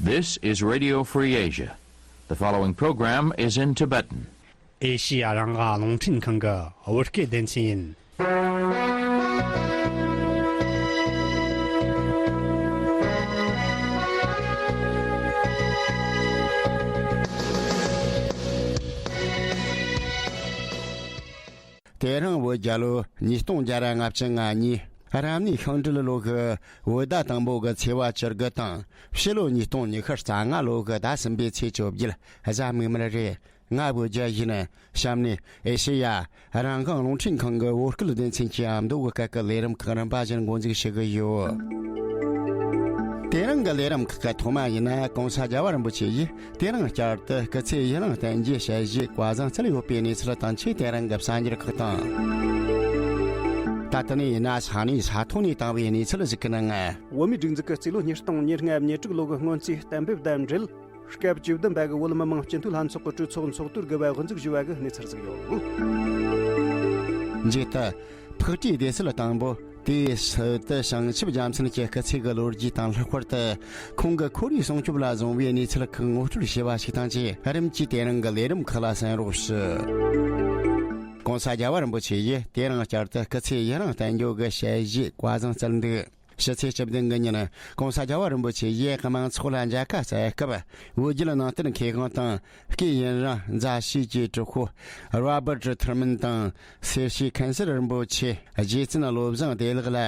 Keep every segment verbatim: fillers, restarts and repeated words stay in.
This is Radio Free Asia. The following program is in Tibetan. ཨེ་ཤི་ཡ་རང་དབང་རླུང་འཕྲིན་ཁང་གི་བོད་སྐད་སྡེ་ཚན་ཡིན། དེ་རིང་བོད་རྒྱལ་ལོ་ཉིས་སྟོང་བརྒྱ་ར་ལྔ་བཅུ་ང་གཉིས། རབ་གནས་ཤིང་སྦྲུལ་ལོ་གི་བོད་ཟླ་དང་པོ་གི་ཚེས་པ་བཅུ་དགུ་དང་། ཕྱི་ལོ་ཉིས་སྟོང་ཉི་ཤུ་རྩ་ལྔ་ལོ་གི་ཟླ་གསུམ་པའི་ཚེས་བཅོ་བརྒྱད། གཟའ་མིག་དམར་རེད། ང་བོད་རྒྱལ་ཡིན། གཤམ་ནས་ཨེ་ཤེ་ཡ་རང་དབང་རླུང་འཕྲིན་ཁང་གི་བོད་སྐད་སྡེ་ཚན་གྱི་མདོ་དབུས་སྐད་ཀྱི་ལས་རིམ་ཁག་རིམ་པ་བཞིན་འགོ་འཛུགས་ཞུ་གི་ཡོད། དེ་རིང་གི་ལས་རིམ་ཁག་གི་ཐོག་མ་ཡིན་ན། གོང་ས་རྒྱལ་བ་རིན་པོ་ཆེ་ཡིས་དེ་རིང་བསྐྱར་དུ་སྐུ་ཚེ་ཡུན་རིང་བརྟན་རྒྱས་ཞལ་བཞེས་བཀའ་བཟང་སྩལ་ཡོད་པའི་གནས་ཚུལ་དང་། ཆེས་དེ་རིང་གི་གསར་འགྱུར་ཁག་དང་། ད་ལྟ་ནས་ཡིན་ན་ས་གནས་ས་ཐོག་ནས་བཏང་བའི་གནས་ཚུལ་ཞིག་གི་ནང་། བོད་མིའི་སྒྲིག་འཛུགས་ཀྱི་རྩིས་ལོ་ཉིས་སྟོང་ཉེར་ལྔ་ཉེར་དྲུག་ལོ་གི་སྔོན་རྩིས་གཏན་འབེབས་དང་འབྲེལ། སྐབས་བཅུ་བདུན་པ་གི་བོད་མི་མང་སྤྱི་འཐུས་ལྷན་ཚོགས་ཀྱི་གྲོས་ཚོགས་ཚོགས་གཙོར་དགུ་པ་དབུ་འཛུགས་ཞུ་བ་གི་གནས་ཚུལ་ཞིག་ཡོད། མཇུག་ཏུ། ཕག་གྲུའི་སྡེ་སྲིད་དང་པོ་དེའི་སྲིད་དུ་བྱང་ཆུབ་རྒྱལ་མཚན་གྱི་སྐུ་ཚེ་གི་ལོ་རྒྱུས་དང་། ལྷག་པར་དུ་ཁོང་གི་ཁོར་ཡུག་སྲུང་སྐྱོབ་ལ་བཟུང་བའི་གནས་ཚུལ་ཁག་ངོ་སྤྲོད་བྱས་པ་ཞིག་དང་བཅས། རིམ་གྱིས་དེ་རིང་གི་ལས་རིམ་ཁག་ལ་གསན་རོགས་ཞུ། གོང་ས་རྒྱལ་བ་རིན་པོ་ཆེ་ཡིས་དེ་རིང་བསྐྱར་དུ་སྐུ་ཚེ་ཡུན་རིང་བརྟན་འགྱུར་གྱི་ཞལ་བཞེས་བཀའ་བཟང་སྩལ་འདུག། ཕྱི་ཚེས་བཅུ་བདུན་གི་ཉིན། གོང་ས་རྒྱལ་བ་རིན་པོ་ཆེ་ཡིས་དམངས་ཚོགས་ལ་མཇལ་ཁ་བསྩལ་སྐབས། བོད་བརྒྱུད་ནང་བསྟན་མཁས་དབང་དང་། སྐུའི་ཡུན་རིང་མཛའ་བཤེས་ཀྱི་གྲོགས་པོ་རོ་བར་ཊི་ཐུར་མན་དང་། སེར་བྱེས་ཁན་སར་རིན་པོ་ཆེ། རྗེ་བཙུན་བློ་བཟང་བདེ་ལེགས་ལ་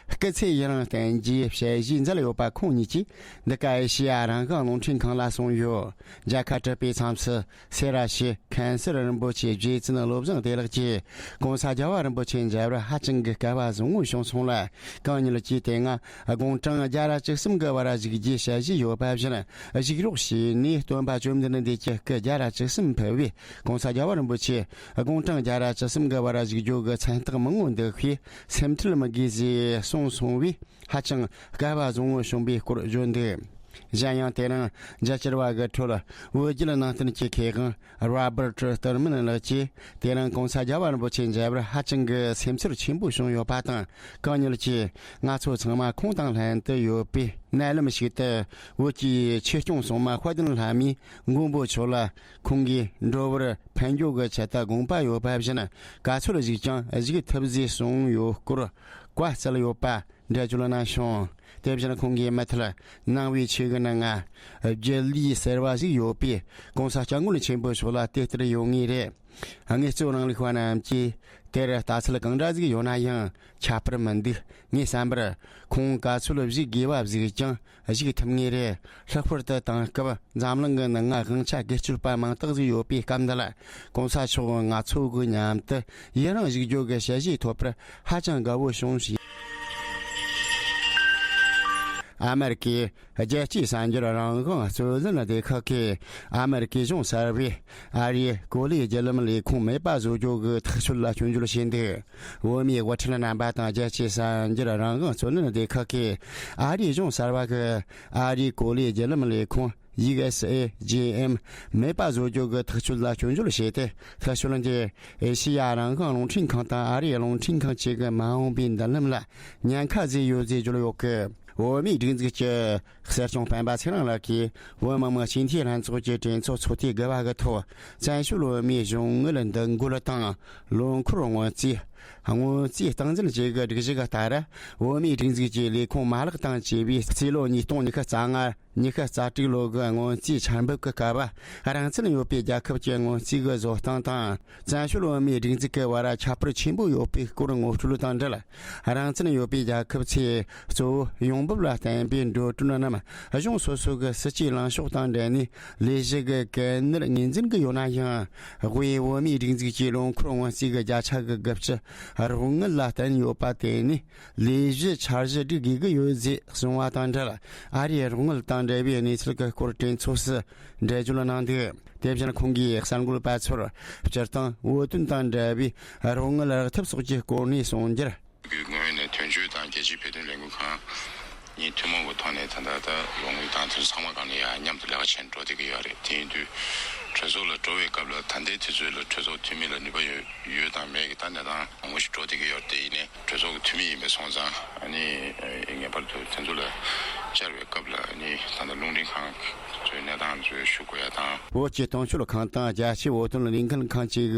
སྐུ་ཚེ་ཡུན་རིང་བརྟན་རྒྱས་ཞལ་བཞེས་མཛད་ཡོད་པ། ཁོང་གཉིས་ཀྱིས་འདི་ག་ཨེ་ཤེ་ཡ་རང་དབང་རླུང་འཕྲིན་ཁང་ལ་གསུངས་ཡོད། མཇལ་ཁ་གྲུབ་པའི་མཚམས་སུ། སེ་ར་བྱེས་ཁན་སར་རིན་པོ་ཆེ། རྗེ་བཙུན་བློ་བཟང་བདེ་ལེགས་ཀྱིས་གོང་ས་རྒྱལ་བ་རིན་པོ་ཆེ་མཇལ་བར་ཧ་ཅང་གི་སྐལ་བ་བཟང་བོ་བྱུང་སོང་ལ། གང་ཉིད་ཀྱིས་དེ་སྔ་དགུང་གྲངས་བརྒྱ་ར་བཅུ་གསུམ་གྱི་བར་བཞུགས་རྒྱུའི་ཞལ་བཞེས་ཡོད་པ་བཞིན་བཞུགས་རོགས་ཞུས་ནས། སྟོན་པ་བཅོམ་ལྡན་འདས་ཀྱི་སྐུ་བརྒྱ་ར་བཅུ་གསུམ་ཕུལ་བས། གོང་ས་རྒྱལ་བ་རིན་པོ་ཆེ་དགུང་གྲངས་བརྒྱ་ར་བཅུ་གསུམ་གྱི་བར་བཞུགས་རྒྱུ་གི་མཚན་རྟགས་མང་བོ་འདུག་པས། སེམས་ཁྲལ་མི་དགོས་ཞེས་གསུངས་སོང་བས། ཧ་ཅང་སྐལ་བ་བཟང་བོ་བྱུང་བའི་སྐོར་བརྗོད་འདུག། གཞན་ཡང་དེ་རིང་མཇལ་བཅར་བ་གི་ཁྲོད། བོད་བརྒྱུད་ནང་བསྟན་གྱི་མཁས་དབང་རོ་བར་ཊི་ཐུར་མན་ལགས་ཀྱིས། དེ་རིང་གོང་ས་རྒྱལ་བ་རིན་པོ་ཆེ་མཇལ་བར་ཧ་ཅང་གི་སེམས་ཚོར་ཆེན་པོ་བྱུང་ཡོད་པ་དང་། གང་ཉིད་ཀྱིས་ང་ཚོ་ཚང་མ་ཁོང་དང་ལྷན་དུ་ཡོད་པའི་མནལ་ལམ་ཞིག་ཏུ། བོད་ཀྱི་ཆོས་སྐྱོང་སྲུང་མ་དཔལ་ལྡན་ལྷ་མོའི་མགོན་པོ་མཆོག་ལ། ཁོང་གིས་འགྲོ་བར་ཕན་འགྱུར་གྱི་ཆེད་དུ་དགོངས་པ་ཡོད་པ་བཞིན། ག་ཚོད་བཞུགས་ཀྱང་བཞུགས་ཐུབ་ཟེར་གསུངས་ཡོད་སྐོར་བཀའ་སྩལ་ཡོད་པ་འགྲེལ་བརྗོད་གནང་བྱུང་། དེ་བཞིན་ཁོང་གིས་མུ་མཐུད་གནང་བའི་ཆོས་གི་ནང་ང་། སྒྱིད་ལུག་ཟེར་བ་ཞིག་ཡོད་པས། གོང་ས་སྐྱབས་མགོན་ཆེན་པོ་མཆོག་ལ་དེ་ལྟར་ཡོང་ངེས་རེད། དངོས་གཙོ་རིང་ལུགས་པ་རྣམས་ཀྱིས་དེར་ལྟ་ཚུལ་གང་འདྲ་ཞིག་ཡོད་ན་ཡང་ཁྱད་པར་མི་འདུག། ངའི་བསམ་པར། ཁོང་ག་ཚོད་བཞུགས་དགོས་པ་བཞུགས་ཀྱང་བཞུགས་ཐུབ་ངེས་རེད། ལྷག་པར་དུ་དེང་སྐབས་འཛམ་གླིང་གི་ནང་ང་དབང་ཆ་བཀོལ་སྤྱོད་པ་མང་དག་ཞིག་ཡོད་པའི་སྐབས་འདི་ལ། གོང་ས་མཆོག་ང་ཚོ་གི་མཉམ་དུ་ཡུན་རིང་བཞུགས་རྒྱུ་གི་ཞལ་བཞེས་ཐོབ་པར་ཧ་ཅང་དགའ་བོ་བྱུང་ཞེས། ཨ་མེ་རི་ཀའི་རྒྱལ་སྤྱིའི་གསར་འགྱུར་རང་དབང་རྩོད་ལེན་སྡེ་ཁག་གིས། ཨ་མེ་རི་ཀའི་གཞུང་གསར་པས་ཨ་རིའི་གོ་ལའི་བརྒྱུད་ལམ་ལས་ཁུངས་མེད་པ་བཟོ་རྒྱུ་གི་ཐག་གཅོད་ལ་སྐྱོན་བརྗོད་བྱས་འདུག། བོད་མིའི་དབུ་ཁྲིད་རྣམ་པ་དང་རྒྱལ་སྤྱིའི་གསར་འགྱུར་རང་དབང་རྩོད་ལེན་སྡེ་ཁག་གིས། ཨ་རིའི་གཞུང་གསར་པ་གིས་ཨ་རིའི་གོ་ལའི་བརྒྱུད་ལམ་ལས་ཁུངས། ཡུ་ཨེས་ཨེ་ཇེ་ཨེམ། མེད་པ་བཟོ་རྒྱུ་གི་ཐག་གཅོད་ལ་སྐྱོན་བརྗོད་བྱས་ཏེ། ཐག་གཅོད་འདིས་ཨེ་ཤེ་ཡ་རང་དབང་རླུང་འཕྲིན་ཁང་དང་ཨ་རིའི་རླུང་འཕྲིན་ཁང་བཅས་ཀྱི་མ་འོངས་པའི་མདུན་ལམ་ལ་ཉེན་ཁ་བཟོས་ཡོད་ཅེས་བརྗོད་ཡོད་སྐད། བོད་མིའི་སྒྲིག་འཛུགས་ཀྱི་གསེར་གཅོང་སྤེན་པ་ཚེ་རིང་ལགས་ཀྱིས། བོད་མི་མང་སྤྱི་འཐུས་ལྷན་ཚོགས་ཀྱི་གྲོས་ཚོགས་ཚོགས་དུས་དགུ་པ་གི་ཐོག། བཙན་བྱོལ་བོད་མིའི་གཞུང་དངུལ་འདེད་འགོད་དང་། ལོ་འཁོར་སྔོན་རྩིས། སྔོན་རྩིས་སྟངས་འཛིན་བཅས་ཀྱི་སྒྲིག་གཞི་གི་ལྟར། བོད་མིའི་སྒྲིག་འཛུགས་ཀྱི་ལས་ཁུངས་མ་ལག་དང་བཅས་པའི་རྩིས་ལོ་ཉིས་སྟོང་ཉི་ཤུ་རྩ་ལྔ། ཉི་ཤུ་རྩ་དྲུག་ལོ་གི་སྔོན་རྩིས་འཆར་འབུལ་གྱི་སྐབས། རང་བཙན་ཡོད་པའི་རྒྱལ་ཁབ་ཀྱི་སྔོན་རྩིས་ཀྱི་བཟོ་སྟངས་དང་། བཙན་བྱོལ་བོད་མིའི་སྒྲིག་འཛུགས་ཀྱི་བར་ཁྱད་པར་ཆེན་པོ་ཡོད་པའི་སྐོར་ངོ་སྤྲོད་དང་འབྲེལ། རང་བཙན་ཡོད་པའི་རྒྱལ་ཁབ་ཚོས་གཙོ་བོ་ཡོང་འབབ་ལ་བརྟེན་པའི་འགྲོ་གྲོན་རྣམས། གཞུང་སོ་སོ་གི་སྲིད་ཇུས་ལངས་ཕྱོགས་དང་འབྲེལ་ནས་ལས་གཞི་གི་གལ་གནད་ངོས་འཛིན་གྱི་ཡོད་ན་ཡང་། དབུས་བོད་མིའི་སྒྲིག་འཛུགས་ཀྱི་ལོ་འཁོར་སྔོན་རྩིས་ཀྱི་བརྒྱ་ཆ་གི་དགུ་བཅུ་རོགས་དངུལ་ལ་བརྟེན་ཡོད་པ་དེ་ནི། ལས་གཞི་འཆར་གཞི་སྒྲིག་དགོས་ཀྱི་ཡོད་ཅེས་གསུངས་པ་དང་འབྲེལ། ཨ་རིའི་རོགས་དངུལ་དང་འབྲེལ་བའི་གནས་ཚུལ་གྱི་སྐོར་གྲོས་ཚོགས་སུ་འགྲེལ་བརྗོད་གནང་འདུག། དེ་བཞིན་ཁོང་གིས་གསར་འགོད་པ་ཚོར། སྤྱིར་བཏང་བོད་དོན་དང་འབྲེལ་བའི་རོགས་དངུལ་རག་ཐབས་སོགས་ཀྱི་སྐོར་ནས་གསུངས་རྒྱུར། གི་ངོས་ནས་དོན་གཅོད་དང་རྒྱལ་སྤྱིའི་བོད་དོན་ལས་འགུལ་ཁང་གཉིས་ཐུན་མོང་གི་ཐོག་ནས་ད་ལྟ་ད་རོགས་དངུལ་དང་དེ་ཚང་མ་སྒང་ནས་ཡང་མཉམ་དུ་ལས་ཀ་བྱས་ནས་འགྲོ་བསྡད་ཀྱི་ཡོད་རེད། དེ་ཡིན་དུས། གྲོས་ཚོགས་ལ་འགྲོ་བའི་སྐབས་ལ་ད་ལྟའི་དུས་ཚོད་ལ་གྲོས་ཚོགས་འཐུས་མི་ལ་ནུས་པ་ཡོད་ཡོད་དང་མེད་ཀྱི་ད་གནས་སྟངས་མང་པོ་ཞིག་འགྲོ་བསྡད་ཀྱི་ཡོད་རེད། དེ་ཡིན་ནའི་གྲོས་ཚོགས་ཀྱི་འཐུས་མི་ཡིན་པ་སོང་ཙང་ཨ་ནི་ངེས་པར་དུ་དེ་ཚོ་ལ་བཅར་བའི་སྐབས་ལ་ཨ་ནི་ད་ལྟ་རླུང་འཕྲིན་ཁང་ཚོའི་གནས་སྟངས་ཚོ་ཞུ་དགོས་ཡ་དང་། བོད་ཀྱི་དོན་གཅོད་ཁང་དང་རྒྱལ་སྤྱིའི་བོད་དོན་ལས་འགུལ་ཁང་བཅས་ཀྱིས་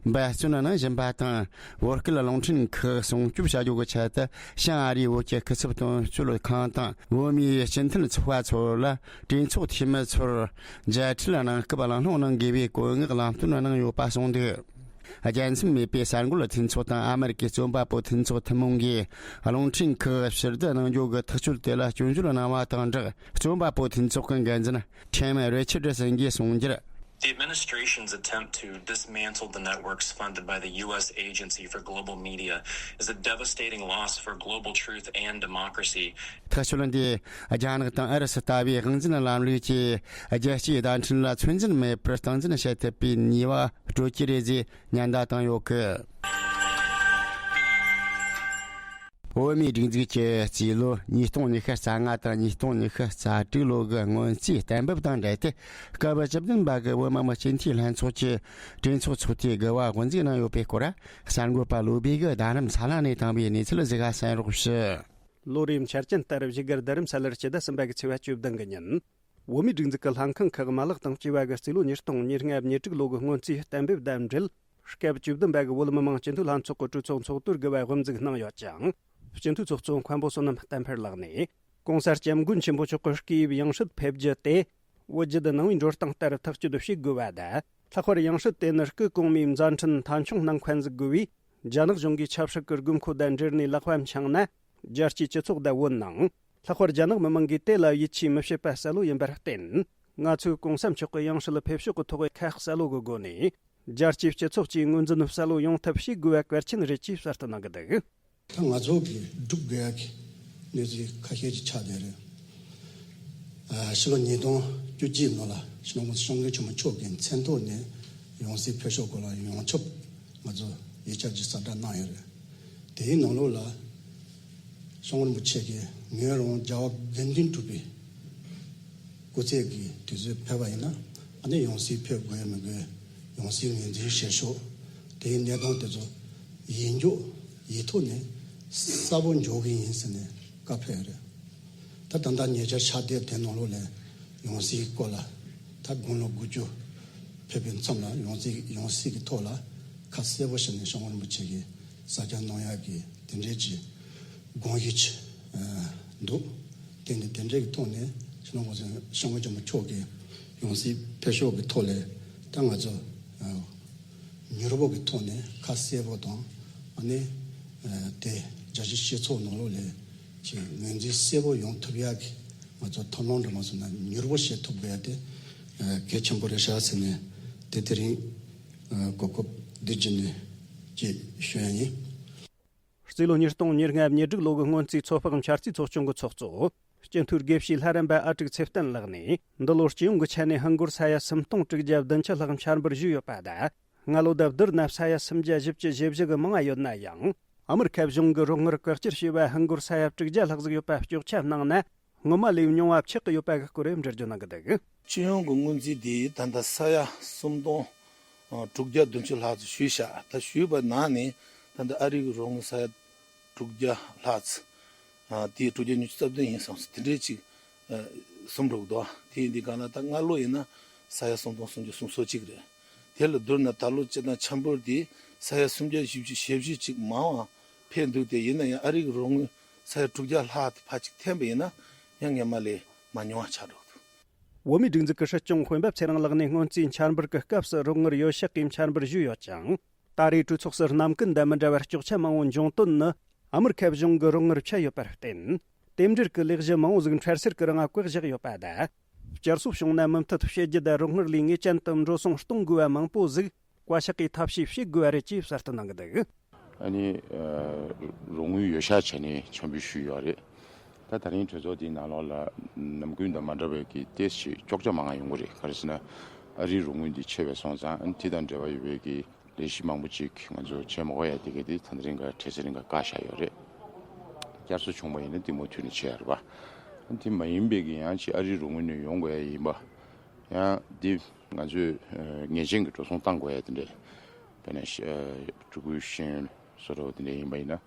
འབད་བརྩོན་གནང་བཞིན་པ་དང་། བོད་སྐད་རླུང་འཕྲིན་ཁུལ་སྲུང་སྐྱོབ་བྱ་རྒྱུ་གི་ཆེད་དུ་བྱང་ཨ་རིའི་བོད་ཀྱི་སྐུ་ཚབ་དོན་གཅོད་ཁང་དང་བོད་མིའི་སྤྱི་མཐུན་ཚོགས་པ་ཚོ་ལ་གྲོས་ཚོགས་འཐུས་མི་ཚོར་མཇལ་འཕྲད་གནང་སྐབས་གླེང་སློང་གནང་དགོས་པའི་བཀོད་མངགས་ལམ་སྟོན་གནང་ཡོད་པ་གསུངས་འདུག་རྒྱལ་མཚམས་མེད་པའི་གསར་འགོད་མཐུན་ཚོགས་དང་ཨ་མེ་རི་ཀའི་རྩོམ་པ་པོ་མཐུན་ཚོགས་ཐུན་མོང་གིས་རླུང་འཕྲིན་ཁུལ་ཕྱིར་བསྡུ་གནང་རྒྱུ་གི་ཐག་གཅོད་དེ་ལ་སྐྱོན་བརྗོད་གནང་བ་དང་སྦྲགས། རྩོམ་པ་པོ་མཐུན་ཚོགས་ཀྱི་འགན་འཛིན་ཁྲེམ་རི་ཆར་ཌི་སན་གྱིས་གསུངས་རྒྱུར། The administration's attempt to dismantle the networks funded by the U S Agency for Global Media is a devastating loss for global truth and democracy. ཐག་གཅོད་འདིས་རྒྱ་ནག་དང་ཨུ་རུ་སུ་ལྟ་བུའི་དབང་འཛིན་ལམ་ལུགས་ཀྱིས་རྒྱལ་སྤྱིའི་བརྡ་འཕྲིན་ལ་ཚོད་འཛིན་མེད་པར་སྟངས་འཛིན་བྱེད་ཐུབ་པའི་ནུས་པ་སྤྲོད་ཀྱི་རེད་ཅེས་ཉེན་བརྡ་བཏང་ཡོད་གི། བོད་མིའི་སྒྲིག་འཛུགས་ཀྱི་རྩིས་ལོ་ཉིས་སྟོང་ཉི་ཤུ་རྩ་ལྔ་དང་ཉིས་སྟོང་ཉི་ཤུ་རྩ་དྲུག་ལོ་གི་སྔོན་རྩིས་གཏན་འབེབས་དང་འབྲེལ་ཏེ། སྐབས་བཅུ་བདུན་པ་གི་བོད་མི་མང་སྤྱི་འཐུས་ལྷན་ཚོགས་ཀྱི་གྲོས་ཚོགས་ཚོགས་དུས་དགུ་པ་དབུ་འཛུགས་གནང་ཡོད་པའི་སྐོར། གསར་འགོད་པ་བློ་བྷེ་གིས་རྡ་རམ་ས་ལ་ནས་བཏང་བའི་གནས་ཚུལ་ཞིག་ག་གསན་རོགས་ཞུ། ལོ་རེའི་འཆར་ཅན་ལྟར་བཞུགས་སྒར་རྡ་རམ་ས་ལར་སྤྱི་ཟླ་གསུམ་པ་གི་ཚེས་པ་བཅུ་བདུན་གི་ཉིན། བོད་མིའི་སྒྲིག་འཛུགས་ཀྱི་ལྷན་ཁང་ཁག་མ་ལག་དང་བཅས་པ་གི་རྩིས་ལོ་ཉིས་སྟོང་ཉེར་ལྔ་ཉེར་དྲུག་ལོ་གི་སྔོན་རྩིས་གཏན་འབེབས་དང་འབྲེལ། སྐབས་བཅུ་བདུན་པ་གི་བོད་མི་མང་སྤྱི་འཐུས་ལྷན་ཚོགས་ཀྱི་གྲོས་ཚོགས་ཚོགས་དུས་དགུ་པ་དབུ་འཛུགས་གནང་ཡོད་ཅིང་། སྤྱི་འཐུས་ཚོགས་གཙོ་མཁན་པོ་བསོད་ནམས་བསྟན་འཕེལ་ལགས་ནས། ྋགོང་ས་ྋསྐྱབས་མགོན་ཆེན་པོ་མཆོག་གི་སྐུའི་ཡང་སྲིད་ཕེབས་རྒྱུ་དེ། བོད་བརྒྱུད་ནང་པའི་འགྲོ་སྟངས་ལྟར་ཐག་གཅོད་བྱེད་དགོས་པ་དང་། ལྷག་པར་ཡང་སྲིད་དེ་ནི་སྐུ་གོང་མའི་མཛད་འཕྲིན་མཐའ་འཁྱོངས་གནང་མཁན་ཟིག་དགོས་པས། རྒྱ་ནག་གཞུང་གིས་ཆབ་སྲིད་ཀྱི་དགོས་མཁོ་དང་འབྲེལ་ནས་ལག་པ་འཆང་ན། རྒྱལ་སྤྱིའི་སྤྱི་ཚོགས་དང་བོད་ནང་། ལྷག་པར་རྒྱ་ནག་མི་མང་གིས་དེ་ལ་ཡིད་ཆེས་མི་བྱེད་པ་གསལ་པོ་ཡིན་པར་བརྟེན། ང་ཚོས་ྋགོང་ས་མཆོག་གི་ཡང་སྲིད་ཕེབས་ཕྱོགས་ཀྱི་ཐོག་ཁ་གསལ་པོ་གི་སྒོ་ནས། རྒྱལ་སྤྱིའི་སྤྱི་ཚོགས་ཀྱིས་ངོས་འཛིན་གསལ་པོ་ཡོང་ཐབས་བྱེད་དགོས་པ་གལ་ཆེན་རེད་ཅེས་གསལ་སྟོན་གནང་གི་འདུག་ད་ང་ཚོ་གིས་སྒྲུབ་དགོས་ཡག་གི་གནས་ཚུལ་ཁ་ཤས་ཅིག་ཆགས་བསྡད་རེད། ཨ། ཕྱི་ལོ་ཉིས་སྟོང་བཅུ་གཅིག་ནང་ལ་སྤྱི་ནོར་༸གོང་ས་༸སྐྱབས་མགོན་ཆེན་པོ་མཆོག་གི་མཚན་ཐོག་ནས་ཡང་སྲིད་ཕེབས་ཕྱོགས་སྐོར་ལ་ཡོངས་ཁྱབ་ང་ཚོ་ཡིག་ཆ་ཅིག་གསལ་བསྒྲགས་གནང་ཡོད་རེད། དེའི་ནང་ལོགས་ལ་༸གོང་ས་༸སྐྱབས་མགོན་ཆེན་པོ་མཆོག་གིས་ངོས་རང་རྒྱལ་བ་དགེ་འདུན་གྲུབ་པའི་སྐུ་ཚེ་གི་དུས་ཚོད་ཕེབས་པ་ཡིན་ན། ཨ་ནི་ཡང་སྲིད་ཕེབས་དགོས་མི་དགོས། ཡང་སྲིད་ངོས་འཛིན་བྱེད་ཕྱོགས་དེའི་གནས་སྟངས་དེ་ཚོ་ཡིག་འཇོག་ཡིག་ཐོག་ནས་གསལ་པོ་འཇོག་གི་ཡིན་ཟེར་ནས་བཀའ་ཕེབས་རེད། ད་ད་ལྟ་ཉེ་ཆར་ཕྱག་དེབ་དེ་ནང་ལོགས་ལ་ཡང་སྲིད་སྐོར་ལ་ད་དགུང་ལོ་དགུ་བཅུ་ཕེབས་པའི་མཚམས་ལ་ཡང་སྲིད་ཡང་སྲིད་ཀྱི་ཐོག་ལ་ཁ་གསལ་པོ་བྱས་ནས་༸གོང་ས་༸སྐྱབས་མགོན་ཆེན་པོ་མཆོག་གིས་གསལ་བསྒྲགས་གནང་ཡག་གི་དེ་འདྲའི་ཅིག་དགོངས་གཞི་ཅིག་འདུག་དེ་ནི་དེ་འདྲའི་གི་ཐོག་ནས་༸གོང་ས་༸སྐྱབས་མགོན་ཆེན་པོ་མཆོག་གི་ཡང་སྲིད་ཕེབས་ཕྱོགས་ཀྱི་ཐོག་ལ་ད་ང་ཚོ་མྱུར་པོ་གི་ཐོག་ནས་ཁ་གསལ་པོ་དང་། ཨ་ནི་དེ་རྒྱལ་སྤྱིའི་སྤྱི་ཚོགས་ནང་ལོགས་ལ་ཅིག་ངོས་འཛིན་གསལ་པོ་ཡོང་ཐུབ་ཡག་གི་ང་ཚོ་ཐབས་ལམ་འདྲ་མ་བཟོས་ན་མྱུར་པོ་བྱེད་ཐུབ་དགོས་ཡ་དེ་གལ་ཆེན་པོ་རེད་ཤག་ཟེར་ནས་དེ་དེ་རིང་གོ་སྐབས་འདི་བརྒྱུད་ནས་ཅིག་ཞུ་ཡ་ཡིན། རྩིས་ལོ་ཉིས་སྟོང་ཉེར་ལྔ་ཉེར་དྲུག་ལོ་གི་སྔོན་རྩིས་ཚོད་དཔག་འཆར་རྩིས་ཚོགས་ཆུང་གི་ཚོགས་གཙོ། སྤྱི་འཐུས་དགེ་བཤེས་ལྷ་རམས་པ་ཨ་དྲུག་ཚེ་བརྟན་ལགས་ནས། འདི་ལོར་སྤྱི་ཡོངས་ཀྱི་ཆ་ནས་ཧིན་སྒོར་ས་ཡ་སུམ་སྟོང་དྲུག་བརྒྱ་བདུན་ཅུ་ལྷག་འཆར་འབུལ་ཞུས་ཡོད་པ་དང་། སྔ་ལོ་དང་བསྡུར་ན་ས་ཡ་སུམ་བརྒྱ་བཞི་བཅུ་ཞེ་བཞི་གི་མང་བ་ཡོད་ན་ཡང་། ཨ་མི་རི་ཁ་གཞུང་གི་རོགས་དངུལ་བཀག་སྐྱིལ་བྱས་པ་ཧིན་སྒོར་ས་ཡ་དྲུག་བརྒྱ་ལྷག་ཟིག་ཡོད་པ་གཅོག་ཆ་གནང་ན། སྔོན་མ་ལས་ཉུང་བ་ཆགས་ཀྱི་ཡོད་པ་གི་སྐོར་འགྲེལ་བརྗོད་གནང་གི་འདུག་སྤྱི་ཡོངས་ཀྱི་སྔོན་རྩིས་དེ་ད་ལྟ་ས་ཡ་སུམ་སྟོང་དྲུག་བརྒྱ་བདུན་ཅུ་ལྷག་ཙམ་ཞུས་ཤག་ད་ཞུས་པ་ནང་ནས་ད་ལྟ་ཨ་རི་གི་རོགས་དངུལ་ས་ཡ་དྲུག་བརྒྱ་ལྷག་ཙམ། དེ་དྲུག་བརྒྱ་ཉི་ཤུ་རྩ་བདུན་ཡིན་བསམ་སོང་། དེ་འདྲས་ཅིག་ཟིན་འགྲོ་གི་འདུག་དེ་ཡིན་དུས་གང་ལ་ད་སྔ་ལོ་ཡིན་ན་ས་ཡ་སུམ་སྟོང་སུམ་ཅུ་སོ་གཅིག་རེད། དེ་ལ་བསྡུར་ན་ད་ལོ་སྤྱིར་བཏང་འཆར་འབུལ་དེ་ས་ཡ་སུམ་བརྒྱ་བཞི་བཅུ་ཞེ་བཞི་ཅིག་མང་བ་ཕེབས་འདུག་དེ་ཡིན་ན་ཡང་ཨ་རི་གི་རོགས་དངུལ་ས་ཡ་དྲུག་བརྒྱ་ལྷག་དེ་ཕར་ཅིག་འཐེན་པ་ཡིན་ན་ཡང་སྔོན་མ་ལས་མ་ཉུང་བ་ཆགས་འགྲོ་གི་འདུག་བོད་མིའི་སྒྲིག་འཛུགས་ཀྱི་སྲིད་སྐྱོང་སྤེན་པ་ཚེ་རིང་ལགས་ནས་སྔོན་རྩིས་འཆར་འབུལ་གྱི་སྐབས་སུ་རོགས་དངུལ་ཡོད་ཤག་གི་འཆར་འབུལ་ཞུས་ཡོད་ཅིང་། ད་རེས་གྲོས་ཚོགས་སུ་རྣམ་ཀུན་དང་མི་འདྲ་བར་གཅོག་ཆ་མང་བོ་འབྱུང་དོན་ནི། ཨ་མི་རི་ཁ་གཞུང་གི་རོགས་དངུལ་ཆད་ཡོད་པར་བརྟེན། རྟེན་འབྲེལ་གྱི་ལས་གཞི་མང་བོ་ཟིག་འཕྲལ་སེལ་གྱི་རིང་བཀག་བཞག་ཡོད་པ་དང་། བསྐྱར་གསོ་བྱུང་ན་མུ་མཐུད་བྱེད་རྒྱུ་དང་རོགས་དངུལ་ལས་ངེས་ཅན་དུ་འགྲོ་སོང་གཏོང་དགོས་པ་མང་པོ་ཟིག་བཀའ་ཤག་གིས་ཐབས་ཤེས་བྱེད་དགོས་པ་རེད་ཅེས་གསལ་སྟོན་གནང་གི་འདུག་ཨ་ནི། ཨ། རོགས་དངུལ་ཡོད་ཤག་བྱས་ནས་འཆར་འབུལ་ཞུས་ཡོད་རེད། ད་ད་རིང་གྲོས་ཚོགས་འདིའི་ནང་ལོགས་ལ་ནམ་རྒྱུན་དང་མ་འདྲ་བའི་གི་ཏོག་ཙམ་གཅོག་ཆ་མང་བ་ཡོང་གི་རེད། ག་རེ་ཟེར་ན། ཨ་རིའི་རོགས་དངུལ་འདི་ཆད་པ་སོང་ཙང་ཨ་ནི་དེ་དང་འབྲེལ་བ་ཡོད་པའི་གི་ལས་གཞི་མང་པོ་ཅིག་ང་ཚོ་བྱེད་མ་དགོས་ཡ་དེ་ག་དེ་ད་ད་རིང་ག་འཕྲལ་སེལ་རིང་ག་བཀག་བཞག་ཡོད་རེད། བསྐྱར་གསོ་བྱུང་བ་ཡིན་ན་དེ་མུ་མཐུད་ནས་བྱེད་ཡ་རེད་པ། ཨ་ནི་དེ་མ་ཡིན་པའི་གི་ཡང་ཅིག་ཨ་རིའི་རོགས་དངུལ་ནས་ཡོང་དགོས་ཡ་ཡིན་པ། ཡང་དེ། ང་ཚོས་ཨ་ངེས་ཅན་གྱི་འགྲོ་སོང་བཏང་དགོས་ཡ་དེ་འདྲས། དཔེར་ན་ཤ་ཨ་ཕྲུ་གུའི་ཤེས་ཡོན་བཟོ་འདྲ་བོ་དེ་འདྲས་ཡིན་པ་ཡིན་ན།